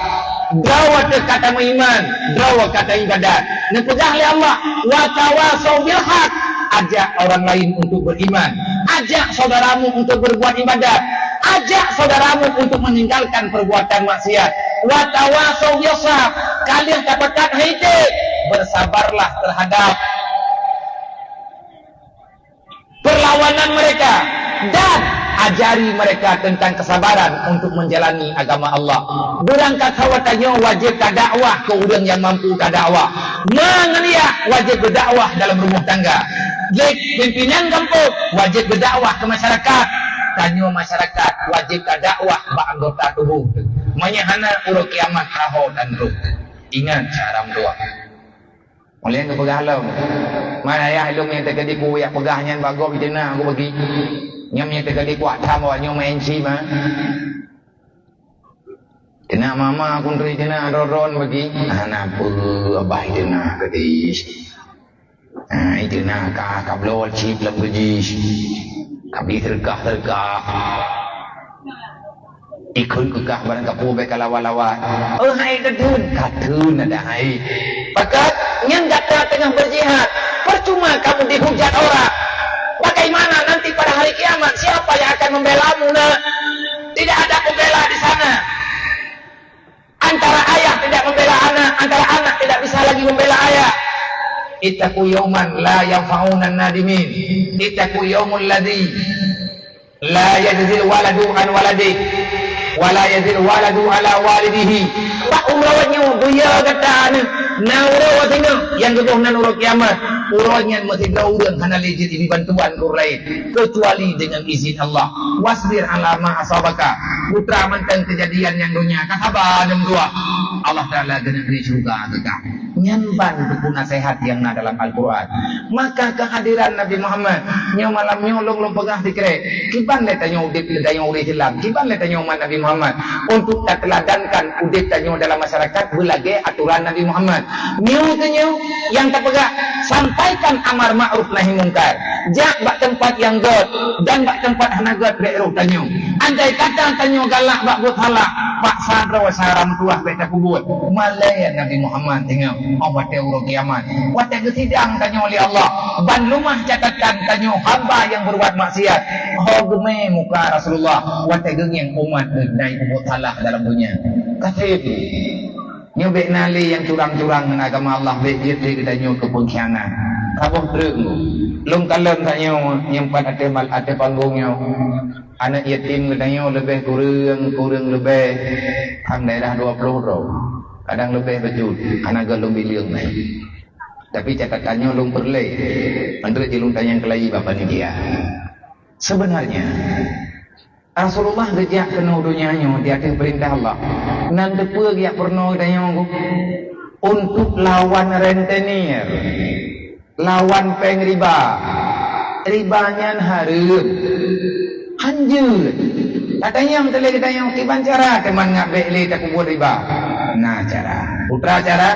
Droe watèe ka tameuiman, droe ka taibadat. Neupeugah lé Allah, "Wa tawasau bil haq." Ajak orang lain untuk beriman, ajak saudaramu untuk berbuat ibadat, ajak saudaramu untuk meninggalkan perbuatan maksiat. "Wa tawasau bis sabr." Ka lheueh tapakat hai teuh, bersabarlah terhadap perlawanan mereka dan ajari mereka tentang kesabaran untuk menjalani agama Allah. Beurangkat sawa tanyoe wajéb tadakwah keu ureueng nyang mampu tadakwah. Ma ngon yah wajéb beudakwah dalam rumoh tangga. Jeuet pimpinan gampông wajéb beudakwah keu masyarakat. Tanyoe masyarakat wajéb tadakwah bak anggota tuboh. Meunyoe hana, uroe kiamat ka ho tan troh. Ingat, syedara meutuwah. Ulèe geupeugah lom, "Man ayah lôn nyang teukeudi kuyak peugah nyan bak gob iteunak aku bagi. Nyan nyang teukeudi kuyak tham awak nyoe main sim, ha." Teunak mama aku neuturi teunak ron-ron bagi. Hana peue abah iteunak keudeh. Ha, iteunak ka, ka bloe chip lam keudeh. Ka bri seudeukah-seudeukah. Ikheun keu kah barang kapeue bèk kalawan-lawan. Oh, hai ka theun, ka theun ada hai. Pakat nyan gata teungoh berjihad, percuma kamu dihujat orang. Bagaimana nanti pada hari kiamat, siapa yang akan membelamu, nak? Tidak ada pembela di sana. Antara ayah tidak membela anak, antara anak tidak bisa lagi membela ayah. Ittaqu yauman la yanfa'u nadimin. Ittaqu yaumul ladzi la yajzil waladu an waladihi, wa la yajzil waladu ala walidihi. Bak uroe nyoe, beuyo gata nyoe, na uroe singoh, nyang geuboh nan uroe kiamat. Uroe nyan meusidroe ureueng hana lé jeuet jibi bantuan keu ureueng laén, keucuali deungon izin Allah. Wasbir ala ma asabaka. Putra mantong keujadian nyang donya, ka saba nyang dua. Allah Taala geuneuk bri syeuruga keu kah. Nyan ban buku naseuhat nyang na dalam Al-Quran. Maka keuhadiran Nabi Muhammad nyoe malam nyoe lôn, lôn peugah sikrek. Kiban lé tanyoe udép, tanyoe ureueng Islam. Kiban lé tanyoe umat Nabi Muhammad. Untuk tateuladankan udép tanyoe dalam masyarakat beulagèe aturan Nabi Muhammad. Nyoe keuh nyoe nyang tapeugah, sampaikan amar ma'ruf nahi mungkar. Jak bak teumpat nyang gét dan bak teumpat hana gét bèk rôh tanyoe. Andai kata tanyoe galak bak buet salah, paksa droe syedara meutuwah bèk tapeubuet. Malèe Nabi Muhammad teungoh, 'oh watèe uroe kiamat, watèe geusidang tanyoe lé Allah, ban leumah catatan tanyoe hamba nyang beubuet maksiat. Ho geumè muka Rasulullah watèe geungieng umat geuh na buet salah dalam donya. Ka trép. Nyoe bèk na lé nyang curang-curang ngon agama Allah, bèk jeuet lé geutanyoe keu peungkhianat. Saboh treuk nyoe. Lôn kalon tanyoe nyang pat ateueh mal-, ateueh panggong nyoe. Aneuk yatim geutanyoe leubeh kureueng, kureueng leubeh, tham daerah dua ploh droe. Kadang leubeh bacut, hana goh lôn bileueng nyan. Tapi catatan nyoe lôn peureulèe. Mantong jih lôn tanyong keulayi bak panitia. Sebenarnya, Rasulullah geujak keunoe donya nyoe di ateueh peurintah Allah. Nan teupeue geujak peurunoe geutanyoe untuk lawan rentenir, lawan péng riba. Riba nyan hareuem. Hanjeuet. Tatanyong teuh lé geutanyoe, kiban cara teuma ngat bèk lé tapeubuet riba? Na cara. Peue cara?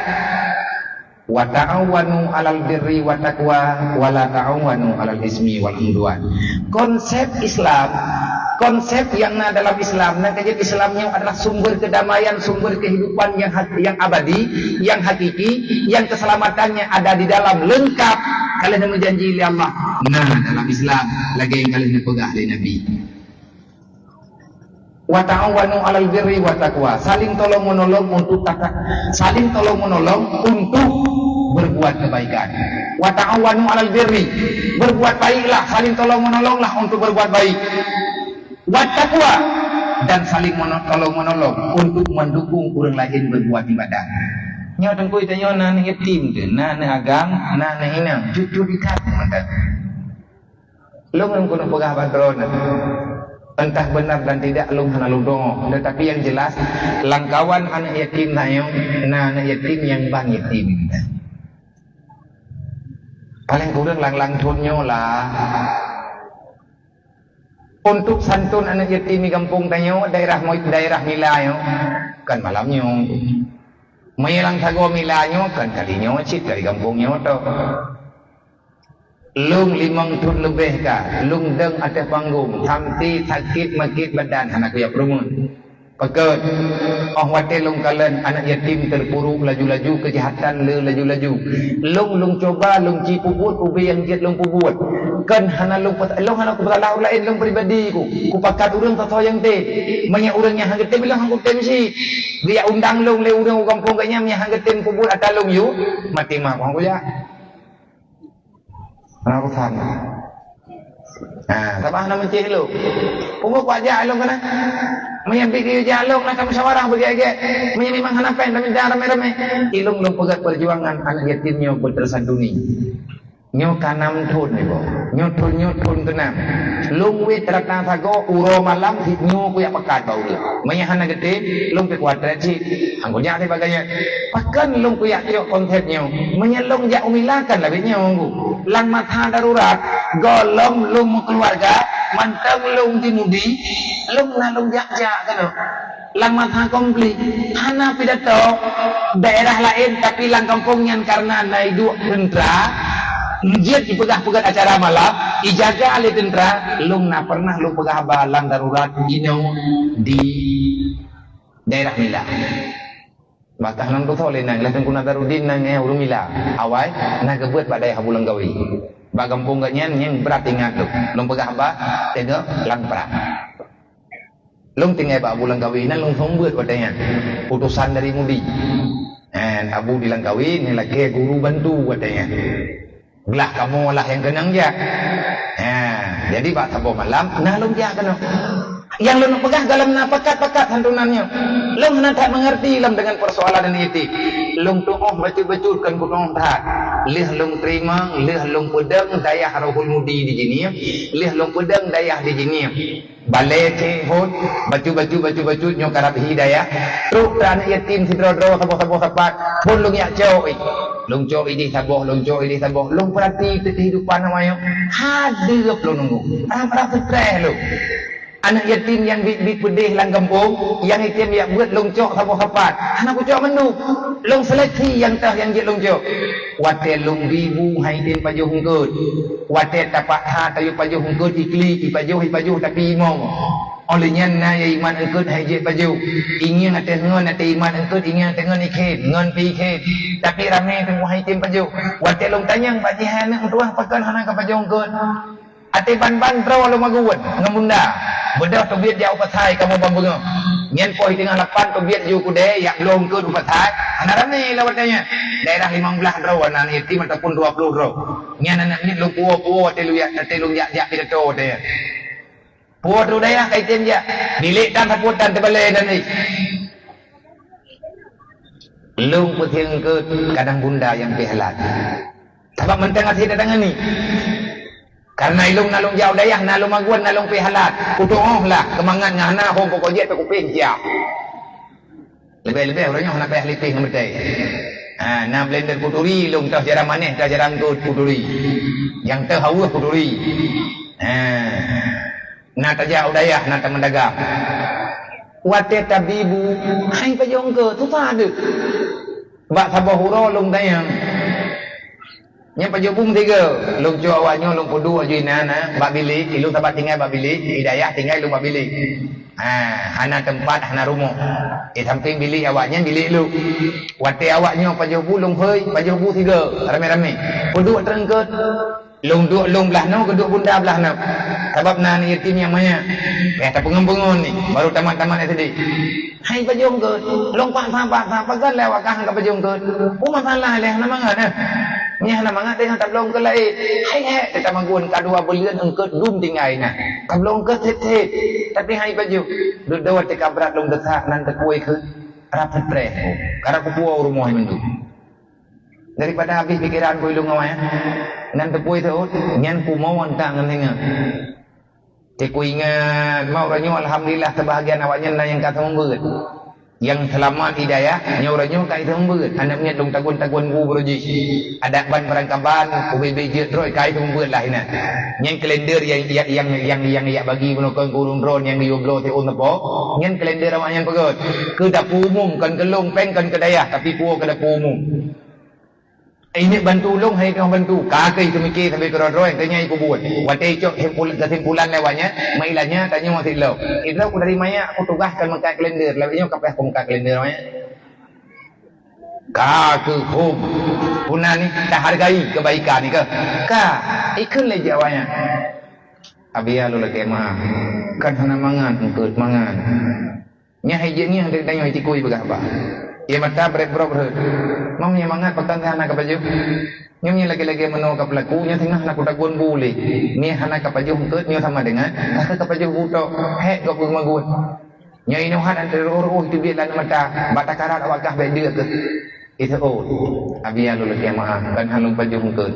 "Wa ta'awanu 'alal birri wa taqwa, wa la ta'awanu 'alal ismi wal 'udwan." Konsep Islam, konsep nyang na dalam Islam, na keuh jeuet Islam nyoe adalah sumber kedamaian, sumber kehidupan yang hak-, yang abadi, yang hakiki, yang keselamatannya ada di dalam, lengkap. Ka lheueh neumeujanji lé Allah, na dalam Islam, lagèe nyang ka lheueh neupeugah lé Nabi. "Wa ta'awanu 'alal birri wa taqwa." Saling tolong menolong untuk kata, saling tolong menolong untuk berbuat kebaikan. "Wa ta'awanu 'alal birri," berbuat baiklah, saling tolong menolonglah untuk berbuat baik. "Wa taqwa," dan saling meno-, tolong menolong untuk mendukung ureueng laén berbuat ibadah. Nyoe teungku tanyoe na aneuk yatim teuh, na aneuk agam, na aneuk inong, cucu dikat mantong. Lôn ngon keuneuk peugah bak droeneuh, entah benar dan tidak lôn hana lôn deungö, tetapi yang jelas, lam kawan aneuk yatim na nyoe, na aneuk yatim nyang ban yatim. Paleng kureueng lam-lam thôn nyoe lah. Untuk santun aneuk yatim di gampông tanyoe, daerah Mo-, daerah Mila nyoe, kan malam nyoe. Meunyoe lam sagoe Mila nyoe, kan kali nyoe cit, kali gampông nyoe toh. Lôn limong thôn leubeh ka, lôn dong ateueh panggong, sampai sakét makét badan hana kuyak peurumoh. Pakon, 'oh watèe lôn kalon aneuk yatim teupuruk laju-laju, keujahatan le laju-laju. Lôn, lôn cuba, lôn ci peubuet ubé nyang jeuet lôn peubuet. Kon hana lôn pes-, lôn hana kupeusalah ureueng laén, lôn pribadi ku. Kupakat ureueng soe-soe nyang tem. Meunyoe ureueng nyang han geutem, lôn han kutem cit. Geujak undang lôn lé ureueng u gampông geuh nyan, meunyoe han geutem peubuet ata lôn yue, maté ma ku han kujak. Hana urusan. Ha, sabab hana meucéh lôn. Peue buet jak lôn keunan? Meunyoe bit geuyue jak lôn, na tamusyawarah beugèt-gèt. Meunyoe memang hana péng, taminta ramé-ramé. Ilôn lôn peugèt peujuangan aneuk yatim nyoe beutersantuni. Nyoe ka nam thôn nyoe, boh. Nyoe thôn, nyoe thôn keunam. Lôn wét rata sagoe uroe malam, sit nyoe kuyak pakat bak ureueng. Meunyoe hana geutem, lôn pih kuat cit. Anggô nyak sibagai nyan. Pakon lôn kuyak cok konsep nyoe? Meunyoe lôn jak u Mila kan leubeh nyoe, Guru. Lam masa darurat, gohlom lôn meukeuluwarga, mantong lôn di Mudi, lôn na lôn jak-jak keunoe. Lam masa konflik, hana pidato daerah laén, tapi lam gampông nyan kareuna na iduek teuntra, jeuet jipeugah-peugah acara malam, ijaga lé teuntra, lôn na pernah lôn peugah haba lam darurat inoe di daerah Mila. Bahkan lam tutoe lé nyan, lheueh Teungku Nazarudin nyan, eh, ureueng Mila. Awai, na geubeuet bak dayah Abu Langkawi. Bak gampông geuhnyan nyang brat ingat lôn. Lôn peugah haba, teungoh lam prang. Lôn tinggai bak Abu Langkawi, nyan lôn seumeubeuet watèe nyan. Utosan dari Mudi. Eh, Abu di Langkawi, nyan lakèe guru bantu watèe nyan. Glah kamoe lah nyang keunong jak. Ha, jadi bak saboh malam, na lôn jak keunoe. Nyang lôn peugah gohlom na pakat-pakat santunan nyoe. Lôn hana that mengerti lom deungon persoalan nyan itu. Lôn tu'oh bacut-bacut kon kutu'oh that. Lheueh lôn teurimong, lheueh lôn peudong dayah Rohul Mudi di Jeunieb, lheueh lôn peudong dayah di Jeunieb. Balèe cit phôn, bacut-bacut, bacut-bacut nyoe karab hi dayah. Trok keu aneuk yatim sidroe-droe saboh-saboh sapat, phôn lôn jak cok. Lôn cok idéh saboh, lôn cok idéh saboh. Lôn peurati keuhidupan awak nyoe. Hadeup lôn nunggu. Rab-rab seutreh lôn. Aneuk yatim nyang biet-biet peudeh lam gampông, nyang item jak beuet lôn cok saboh sapat. Hana kucok mandum. Lôn seleksi nyang teuh nyang jeuet lôn cok. Watée lôn bi bu hai item pajoh eungkôt. Watée tapaksa tayue pajoh eungkôt iklik, ipajoh, ipajoh tapi imong. Óh lheueh nyan na nyang iman eungkôt hai jeuet pajoh. Ingieng ateueh ngon ateueh iman eungkôt, ingieng ateueh ngon ikhet, ngon pi ikhet. Tapi ramé teungku hai item pajoh. Watée lôn tanyong bak jih hai aneuk meutuwah pakon hana kapajoh eungkôt. Até ban-ban droe lôn magun ngon bunda. Beudôh teubiet jak u pasai kamoe ban beungoh. Nyan poh teungoh lapan teubiet ju keudè jak bloe eungkôt u pasai. Hana ramé lawat nyan. Daerah limong blaih droe na yatim ataupun dua ploh droe. Nyan aneuk miet lôn puwoe-puwoe até lôn jak, até lôn jak-jak pidato até nyan. Puwoe droe daerah ka item jak. Dilek tan sapeue tan teubalée dan ni. Lôn peusieng eungkôt kadang bunda nyang pih halat. Sabab mantong até datang ni. Karena ilong na lôn jak u dayah, na lôn magun, na lôn pih halat. Kutuoh lah, keumangat ngon hana hom pokok jeuet pih kupih siap. Leubeh-leubeh ureueng nyoe hana payah lipih ngon beutôi. Ha, na blender kuturi, lôn teuh jarang manéh, teuh jarang eungkôt kuturi. Nyang teuh haweueh kuturi. Ha. Na tajak u dayah, na tameudagang. Watée tabi bu, hai pajoh eungkôt, susah deuh. Bak saboh uroe lôn tanyong. Nyan pajoh bu meusigoe, lôn cok awak nyoe lôn peuduek aju inan na bak bilék, ilôn sabat tinggai bak bilék, i dayah tinggai lôn bak bilék. Ha, hana teumpat, hana rumoh. Di sampéng bilék awak nyan bilék lôn. Watée awak nyoe pajoh bu lôn hôi, pajoh bu sigoe, ramé-ramé. Peuduek treuk eungkôt. Lôn duek lôn blaih noe, geuduek bunda blaih noe. Sabab na aneuk yatim nyang manyak. Payah tapeungon-peungon ni, baru tamat-tamat S D. Hai pajoh eungkôt, lôn paksa-paksa, pakon lé awak kah ka pajoh eungkôt. Peue masalah lé hana mangat, eh? Meunyo hana mangat, deh tabloe eungkôt laén. Hai hék, teuka magun ka dua buleuen eungkôt dum tinggai na. Tabloe eungkôt sét-sét. Tapi hai pajoh, dudoe teuka brat lôn desya nan teupue keuh. Rab seutreh, oh. Karab kupuwoe u rumoh mandum. Daripada habéh pikeran ku ilong awai, nan teupui seuôt, nyan kumoe wan tang ngon singoh. Teuku ingat, ma uroe nyoe alhamdulillah, seubahagian awaknyan na nyang ka seumeubeuet. Nyang seulamat hidayah, nyoe uroe nyoe ka seumeubeuet. Aneuk miet lôn tagun-tagun bu beuruji. Adak ban peurangkaban, ubé-bé jeuet droe ka seumeubeuet lah inan. Nyang kalender nyang, nyang, nyang, nyang, nyang yak bagi bunoe kon keu ureueng droe nyang geuyue bloe siôn teupok, nyan kalender awaknyan peugöt. Keu dapu umum, kon keu lôn péng, kon keu dayah, tapi puwoe keu dapu umum. Ineuk bantu lôn, hai kah bantu. Ka keuh teumiké sabe keudroe-droe, teunyai kubuet. Watée icok simpul-, keusimpulan lewat nyan, meuilah nyan tanyoe sit lom. Idroe ku dari manyak, ku tugaih kon meukat kalender. Lawét nyoe ka payah ku meukat kalender manyak. Ka keuh hom. Puna ni, tahargai kebaikan ni keuh. Ka, ikheun lé Jawa nyan. Abiya lôn lakée meu'ah. Kan hana mangat, eungkôt mangat. Nyan hai jeuet ngieng dek tanyoe tikui peugah bah. Ie mata brek-brok rhot. Mam nyang mangat pakon hana kapajoh. Nyoe nyang lagée-lagée meunoe ka peulaku, nyoe singoh na kutagun bu lé. Nyoe hana kapajoh eungkôt, nyoe sama dengan hana kapajoh bu tok. Hék gob geumagun. Nyoe inoe hat antre roh-roh teubiet lam mata, bak takarat awak kah bék deuk keuh. Iseuôt, abiya lôn lakée meu'ah, kan hana lôn pajoh eungkôt.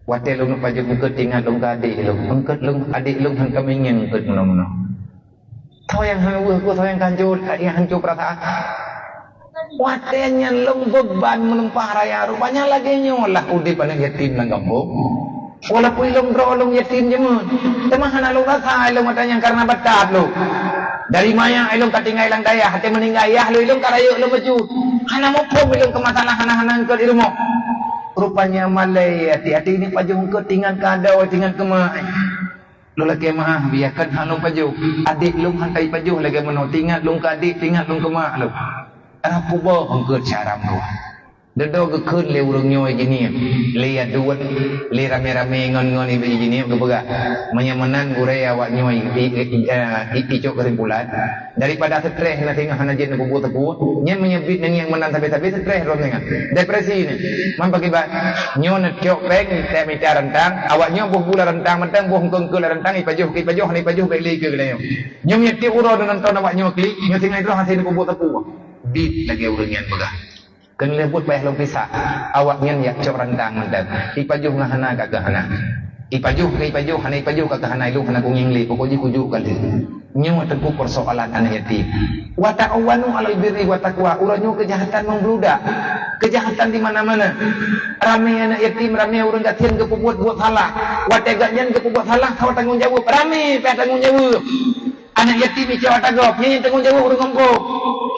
Watée lôn pajoh eungkôt, teuingat lôn keu adék lôn. Eungkôt lôn, adék lôn han ka meungieng eungkôt meunoe-meunoe. Soe nyang hana weueh ku, soe nyang ka hanco, nyang hanco peurasaan. Watée nyan lôn beuban meulimpah raya, rupanya lagée nyoe lah udeb aneuk yatim lam gampông. Walaupun lôn droe lôn yatim jeumeun, teuma hana lôn rasa lôn mata nyang karena batat lôn. Dari manyak lôn ka tinggai lam dayah, até meuninggai yah lôn, lôn ka rayeuk lôn bacut. Hana muphom lôn keu masalah hana-hana eungkôt di rumoh. Rupanya malée até-até ni pajoh eungkôt tingat keu adoe, tingat keu mak. Lôn lakée meu'ah, biya kon han lôn pajoh. Adék lôn han ka ipajoh lagée meunoe, tingat lôn keu adék, tingat lôn keu mak lôn. Rab kuboh eungkôt syara meuruah. Dudoe geukheun lé ureueng nyoe jinieng, lé ya duet, lé ramé-ramé ngon-ngon ibe jinieng geupeugah. Meunyoe meunan gurée awak nyoe i, i, i, eh, i, icok keusimpulan. Daripada seutreh na singoh hana jeuet neupeubuet sapeue, nyan meunyoe biet neungieng meunan sabe-sabe seutreh droe singoh. Depresi ni. Man pakiban, nyoe neucok péng, mita-mita rantang, awak nyoe boh bu lam rantang mantong, boh eungkôt-eungkôt lam rantang, ipajoh, ipajoh, hana ipajoh, bék lé keu geutanyoe. Nyoe meunyoe tiep uroe nonton awak nyoe klik, nyoe singoh droe hase neupeubuet sapeue. Dit lagée ureueng nyan peugah. Keuneulheueh buet payah lôn pisak, awak nyan jak cok rantang mantong. Ipajoh ngon hana ka keu hana. Ipajoh ka ipajoh, hana ipajoh ka hana, ilôn hana kungieng lé, pokok jih kujok ka lheueh. Nyoe teungku persoalan aneuk yatim. Wa ta'awanu 'alal birri wa taqwa, uroe nyoe keujahatan meubludak. Keujahatan di mana-mana. Ramé aneuk yatim, ramé ureueng gasien geupeubuet buet salah. Watée gobnyan geupeubuet salah, soe tanggong jaweueb? Ramé pih tanggong jaweueb. Aneuk yatim icok ata gob, nyan nyang tanggong jaweueb ureueng gampông.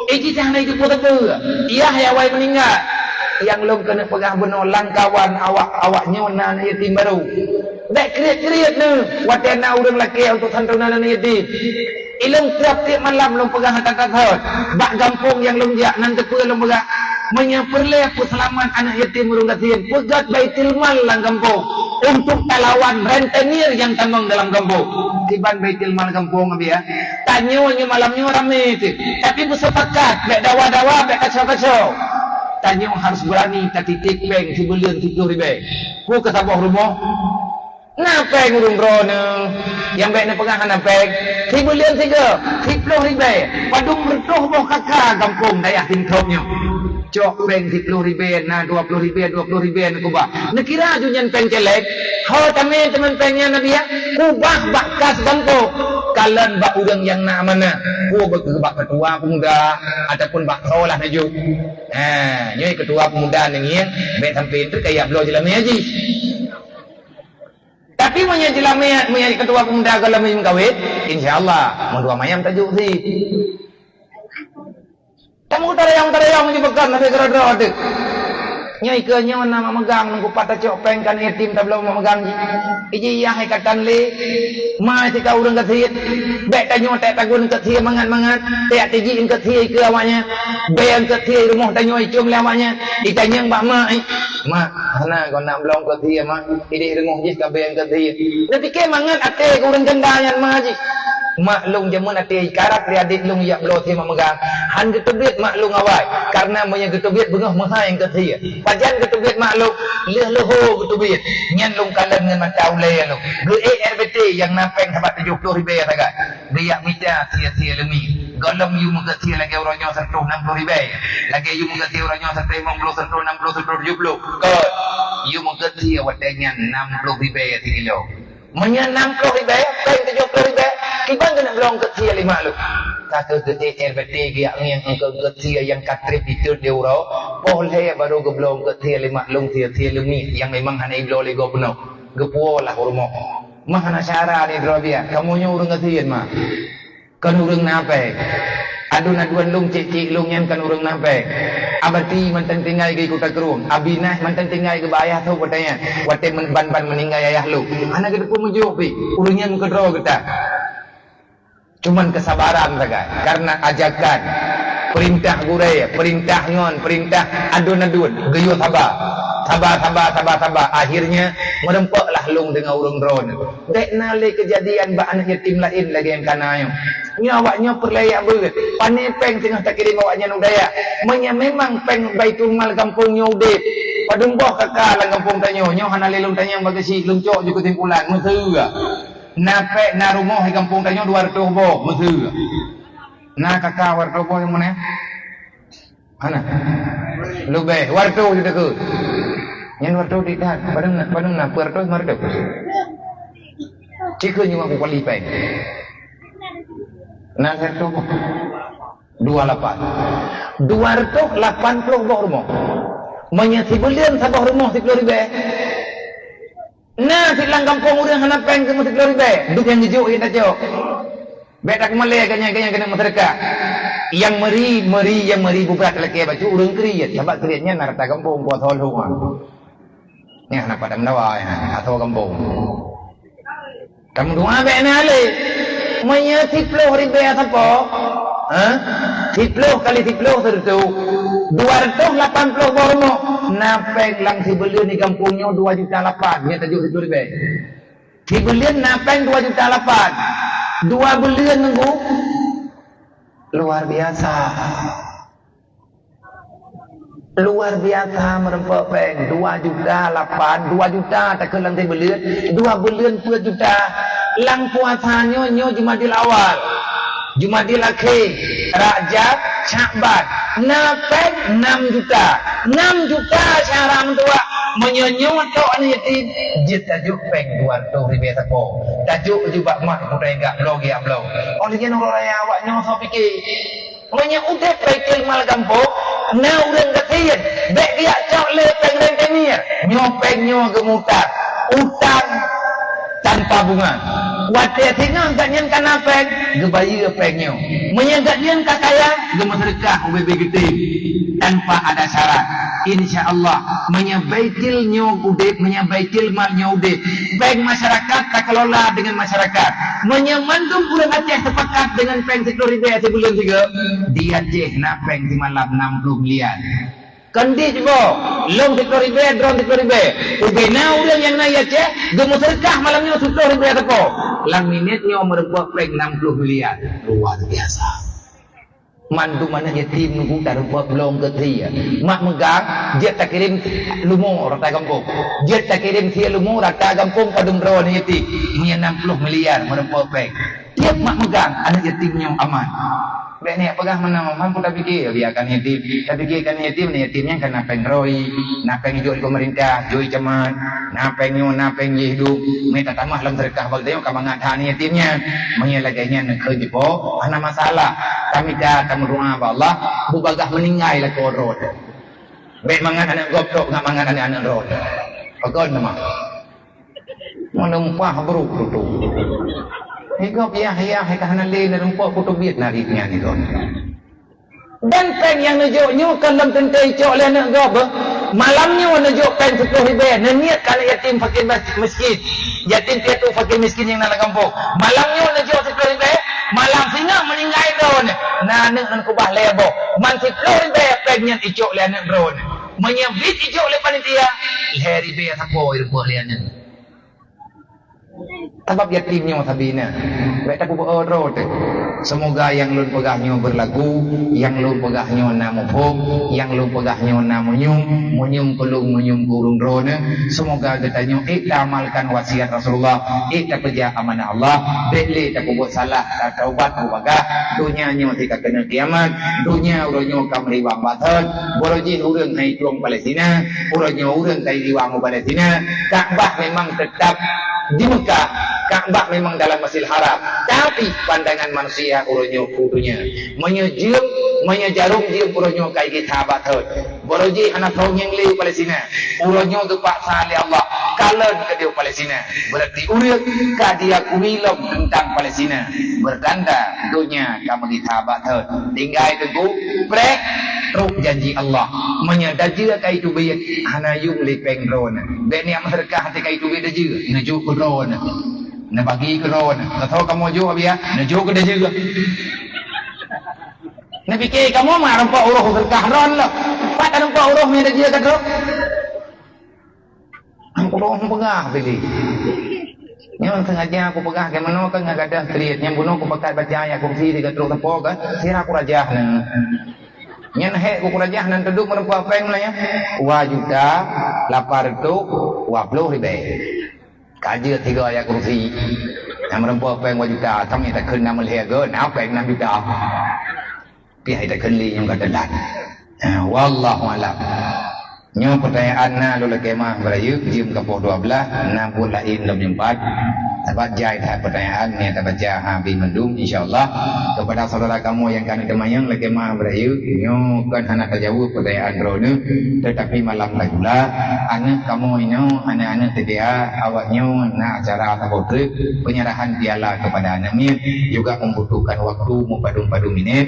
Eh, jih hana jipeuteupeu. Iyah hai awai meuninggai. Nyang lôn keuneuk peugah bunoe, lam kawan awak, awak nyoe na aneuk yatim barô. Bék kriet-kriet neuh watée na ureueng lakée untuk santunan aneuk yatim. Ilôn tiep-tiep malam lôn peugah that-that thon. Bak gampông nyang lôn jak nan teupeue lôn peugah, meunyoe peureulée peuseulamat aneuk yatim ureueng gasien, peugét baitul mal lam gampông untuk talawan rentenir nyang tamong dalam gampông. Kiban baitul mal gampông, Abi, ya. Tanyoe nyoe malam nyoe ramé teuh, tapi beusepakat, bék dawa-dawa, bék kacau-kacau. Tanyoe harus beurani tatitip péng sibuleuen siplôh ribée. Peue keu saboh rumoh? Na péng ureueng droeneuh, nyang bék neupeugah hana péng. Sibuleuen sigoe, siplôh ribée. Padum reutôh boh kaka gampông dayah Sintop nyoe. Cok péng siplôh ribée, na dua plôh ribée, dua plôh ribée neukeubah. Neukira ju nyan péng céléng. Ho tamé teuma péng nyan, Abi, ya? Keubah bak kas gampông. Kalon bak ureueng nyang na amanah. Peue bak, bak keutua pemuda ataupun bak soe lah neujok. Ha, nyoe keutua pemuda neungieng, bék sampoe teuk kaya bloe jeulamé jih. Tapi meunyoe jeulamé, meunyoe keutua pemuda gohlom meukawen, insya Allah, meudua mayam tajok sit. Tamu tarayong-tarayong jibeukan, tapi keudroe-droe teuk. Nyoe ikeue nyoe na mak meugang, nunggu pat tacok péng kan yatim tabloe mak meugang jih. Iji yah ikatan lé, ma sika ureueng keu sit. Bék tanyoe tak tagun keu sit mangat-mangat, tak tiji keu sit ikeue awaknyan. Bék keu sit rumoh tanyoe icom lé awaknyan. Itanyong bak mak, eh, "Mak, hana kon nak bloe keu sit, Mak?" Ideh deungoh jih ka beng keu sit. Neupike mangat até keu ureueng janda nyan ma jih. Mak lôn jameun até ikarat lé adék lôn jak bloe sit mak meugang. Han geuteubiet mak lôn awai. Karena meunyoe geuteubiet beungoh meuhai keu sit. Pajan geuteubiet mak lôn, lheueh leuho geuteubiet. Nyan lôn kalon ngon mata ulée lôn. Geu-ék R B T nyang na péng sabat tujoh plôh ribée sagai. Geujak mita sie-sie leumi. Gohlom yue meugét sie lagée uroe nyoe seratus enam puluh ribée. Lagée yue meugét sie uroe nyoe seratus limong puluh, seratus enam puluh, seratus tujoh puluh. Kon. Yue meugét sie watée nyan enam puluh ribée sikilo. Meunyoe enam puluh ribée, péng tujoh puluh ribée, kiban keuneuk bloe gét sie lé mak lôn. Ka keu gét R B T geujak ngieng engkau gét sie nyang ka trép itot di uroe, poh lhée barô geubloe gét sie lé mak lôn sie-sie leumi nyang memang hana ibloe lé gob bunoe. Geupuwoe lah u rumoh. Mah hana syara ni droe biak. Kamoe nyoe ureueng gasien mah. Kon ureueng na péng. Aduen-aduen lôn, cék-cék lôn nyan kon ureueng na péng. Abati mantong tinggai geu Kuta Krueng. Abi Naih mantong tinggai geu bak ayah tho watée nyan. Watée men-, ban-ban meuninggai ayah lôn. Hana geuteupeue meujok pih. Ureueng nyan meukeudroe geutan. Cuman keusabaran sagai. Karena ajakan, peurintah gurée, peurintah ngon, peurintah aduen-aduen. Geuyue saba. Saba, saba, saba, saba. Akhirnya, meureumpok lah lôn deungon ureueng droeneuh. Bék na lé keujadian bak aneuk yatim laén lagée nyang kana nyoe. Nyoe awak nyoe peureulée jak beuet. Pané péng teungoh takirém awak nyan u dayah. Meunyoe memang péng Baitul Mal gampông nyoe udeb, padum boh kaka lam gampông tanyoe. Nyoe hana lé lôn tanyong bak geuchik, lôn cok ju keusimpulan. Meuseue. Na péng, na rumoh di gampông tanyoe dua reutôh boh. Meuseue. Na kaka dua reutôh boh nyang meunan? Hana. Leubeh, dua reutôh ju takheun. Nyan dua reutôh di that. Padum na, padum na, dua reutôh, lima reutôh. Cit keu nyoe aku kali péng. Na satu. Dua lapan. Dua reutôh lapan ploh boh rumoh. Meunyoe sibuleuen saboh rumoh siplôh ribée. Na sit lam gampông ureueng hana péng teuma siplôh ribée. Duek nyang geujok, nyang tajok. Bék takeumalée ganyang-ganyang keuneuk meuseudeukah. Nyang meuri, meuri, nyang meuri bubra talakée bacut ureueng kriet. Sabab kriet nyan na rata gampông kuasa lhong. Nyan hana padam dawa nyan, atau gampông. Kamu dua bék na lé. Meunyoe siplôh ribée sapo? Ha? Siplôh kali siplôh sireutoh. Dua reutôh lapan ploh boh rumoh. Na péng lam sibuleuen di gampông nyoe dua juta lapan, nyan tajok siplôh ribée. Sibuleuen na péng dua juta lapan. Dua buleuen nunggu. Luar biasa. Luar biasa meureumpok péng. Dua juta lapan, dua juta takheun lam sibuleuen. Dua buleuen peuet juta. Lam puasa nyoe, nyoe Jumadil Awal. Jumadil Akhé, Rajab, Syakban. Na péng enam juta. Enam juta syara meutuah. Meunyoe nyoe tok aneuk yatim, jeuet tajok péng dua reutôh ribèe sapo. Tajok ju bak mak putôh gak bloe geujak bloe. Óh lheueh nyan uroe raya awak nyoe soe pike. Meunyoe udép Baitul Mal gampông, na ureueng gasien, bèk geujak cok lé péng rentenir. Nyoe péng nyoe geumutar. Utang tanpa bunga. Watèe singoh gobnyan ka na péng, geubayeue péng nyoe. Meunyoe gobnyan ka kaya, geumeuseudeukah ubé-bé geutem tanpa ada syarat. Insya Allah, meunyoe Baitul nyoe udép, meunyoe Baitul Mal nyoe udép, péng masyarakat takelola deungon masyarakat. Meunyoe mandum ureueng Aceh sepakat deungon péng siplôh ribèe sibuleuen sigoe, di Aceh na péng simalam nam plôh miliar. Kon dit boh, lôn siplôh ribèe, droen siplôh ribèe. Ubé na ureueng nyang na i Aceh, geumeuseudeukah malam nyoe siplôh ribèe sapo. Lam minét nyoe meureumpok péng nam plôh miliar. Luar biasa. Mandum aneuk yatim nunggu tareupok lôn keu sie. Mak meugang, jeuet takirém leumo rata gampông. Jeuet takirém sie leumo rata gampông padum droe aneuk yatim. Meunyoe nam plôh miliar meureumpok péng. Tiep mak meugang, aneuk yatim nyoe aman. Bèk neujak peugah meunan, mampu tapike, biarkan yatim. Tapike kan yatim, aneuk yatim nyan kan na péng roi, na péng jok di pemerintah, jok di camat, na péng nyoe, na péng jih hidup. Mita tamah lam seudeukah bak tanyoe ka mangat that aneuk yatim nyan. Meunyoe lagèe nyan neukheun jipo, hana masalah. Tamita, tameudoa bak Allah, beubagaih meuninggai lakoe droe. Bèk mangat aneuk gob tok, ngat mangat aneuk-aneuk droe. Pakon teuma? Meuneumpah brôk tutoe. Higob yah-yah ka hana lé neureumpok kuteubiet narit nyan higob. Dan péng nyang neujok nyoe kon lom teuntèe icok lé aneuk gob, eh. Malam nyoe neujok péng siplôh ribèe, neuniet keu aneuk yatim fakir mas-, miskin. Yatim piatu fakir miskin nyang na lam gampông. Malam nyoe neujok siplôh ribèe, malam singoh meuninggai droeneuh. Na aneuk nan keubah lhèe boh. Man siplôh ribèe péng nyan icok lé aneuk droeneuh. Meunyoe bit icok lé panitia, lhèe ribèe sapo ireumpok lé aneuk. Sabab yatim nyoe sabe na. Bèk tapeubuet droe teuh. Semoga nyang lôn peugah nyoe berlaku, nyang lôn peugah nyoe na muphom, nyang lôn peugah nyoe na meunyoe, meunyoe keu lôn, meunyoe keu ureueng droeneuh. Semoga geutanyoe ék taamalkan wasiat Rasulullah, ék tapeujak amanah Allah, bèk lé tapeubuet salah, tataubat beubagaih, donya nyoe teuka keuneuk kiamat, donya uroe nyoe ka meuriwang bathon, uroe jih ureueng hai tueng Palestina, uroe nyoe ureueng ka iriwang u Palestina, Ka'bah memang tetap di Mekah, Ka'bah memang dalam Masjidil Haram, tapi pandangan manusia uroe nyoe ku donya. Meunyoe jeuem, meunyoe jarôm jeuem uroe nyoe ka geutabah thot. Uroe jih hana thôn nyang lé u Palestina. Uroe nyoe geupaksa lé Allah kalon keudéh u Palestina. Berarti ureueng ka diakui lom teuntang Palestina. Bertanda donya ka meugeutabah thot. Tinggai teungku, preh trok janji Allah. Meunyoe dajeu ka iteubiet, hana yum lé péng droeneuh. Bèk neujak meuseudeukah até ka iteubiet dajeu, neujok keu droeneuh. Neubagi keu droeneuh. Tatho kamoe jok, Abiya, neujok keu dajeu. Neupike kamoe mak rumpok uroh seudeukah droeneuh. Pat rumpok uroh meunyoe dajeu ka trok. Nyang kudoh peugah tadi. Nyoe sengaja aku peugah keu meunoe kan ngon gadoh kriet. Nyang bunoe kupakat baca ayat kursi di gatrok teupok kan. Sira kurajah nyan. Nyan hék ku kurajah nyan teuduk meureumpok péng nyan. Dua juta lapan reutôh dua ploh ribèe. Ka jeuet tiga ayat kursi. Nyang meureumpok péng dua juta, tam nyang takheun nam lhèe go, na péng nam juta. Pih hai takheun lé nyang ka teulat. Ha, wallahu alam. Nyoe peutanyaan na lôn lakèe meu'ah beurayeuk, jeuem ka poh dua blaih, na buet laén lom nyoe pat. Sabab jai that peutanyaan nyang tabaca habéh mandum, insya Allah. Keupada syedara kamoe nyang ka neuteumayang lakèe meu'ah beurayeuk, nyoe kon hana tajaweueb peutanyaan droeneuh, teutapi malam tagula, aneuk kamoe nyoe, aneuk-aneuk T T A, awak nyoe na acara saboh treuk penyerahan piala kepada aneuk miet, juga membutuhkan waktu meupadum-padum minét.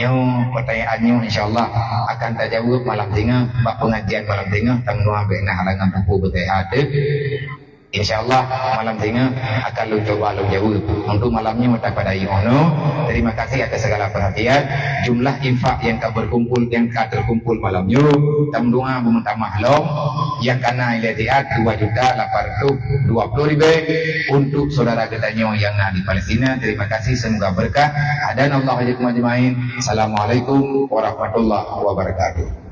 Nyoe peutanyaan nyoe insya Allah akan tajaweueb malam singoh, bak pengajian malam singoh, tam nua bèk na halangan teupeu beuteuhat teuh. Insya Allah malam singoh akan lôn cuba lôn jaweueb. Untuk malam nyoe tapadai 'oh noe. Terima kasih atas segala perhatian. Jumlah infak yang ka berkumpul, yang ka terkumpul malam nyoe, tam dua beumeutamah lom. Nyang ka na ilèe siat dua juta lapan reutôh dua ploh ribèe untuk saudara geutanyoe nyang na di Palestina. Terima kasih, semoga berkah. Hadanallahu wa iyyakum ajmain. Assalamualaikum warahmatullahi wabarakatuh.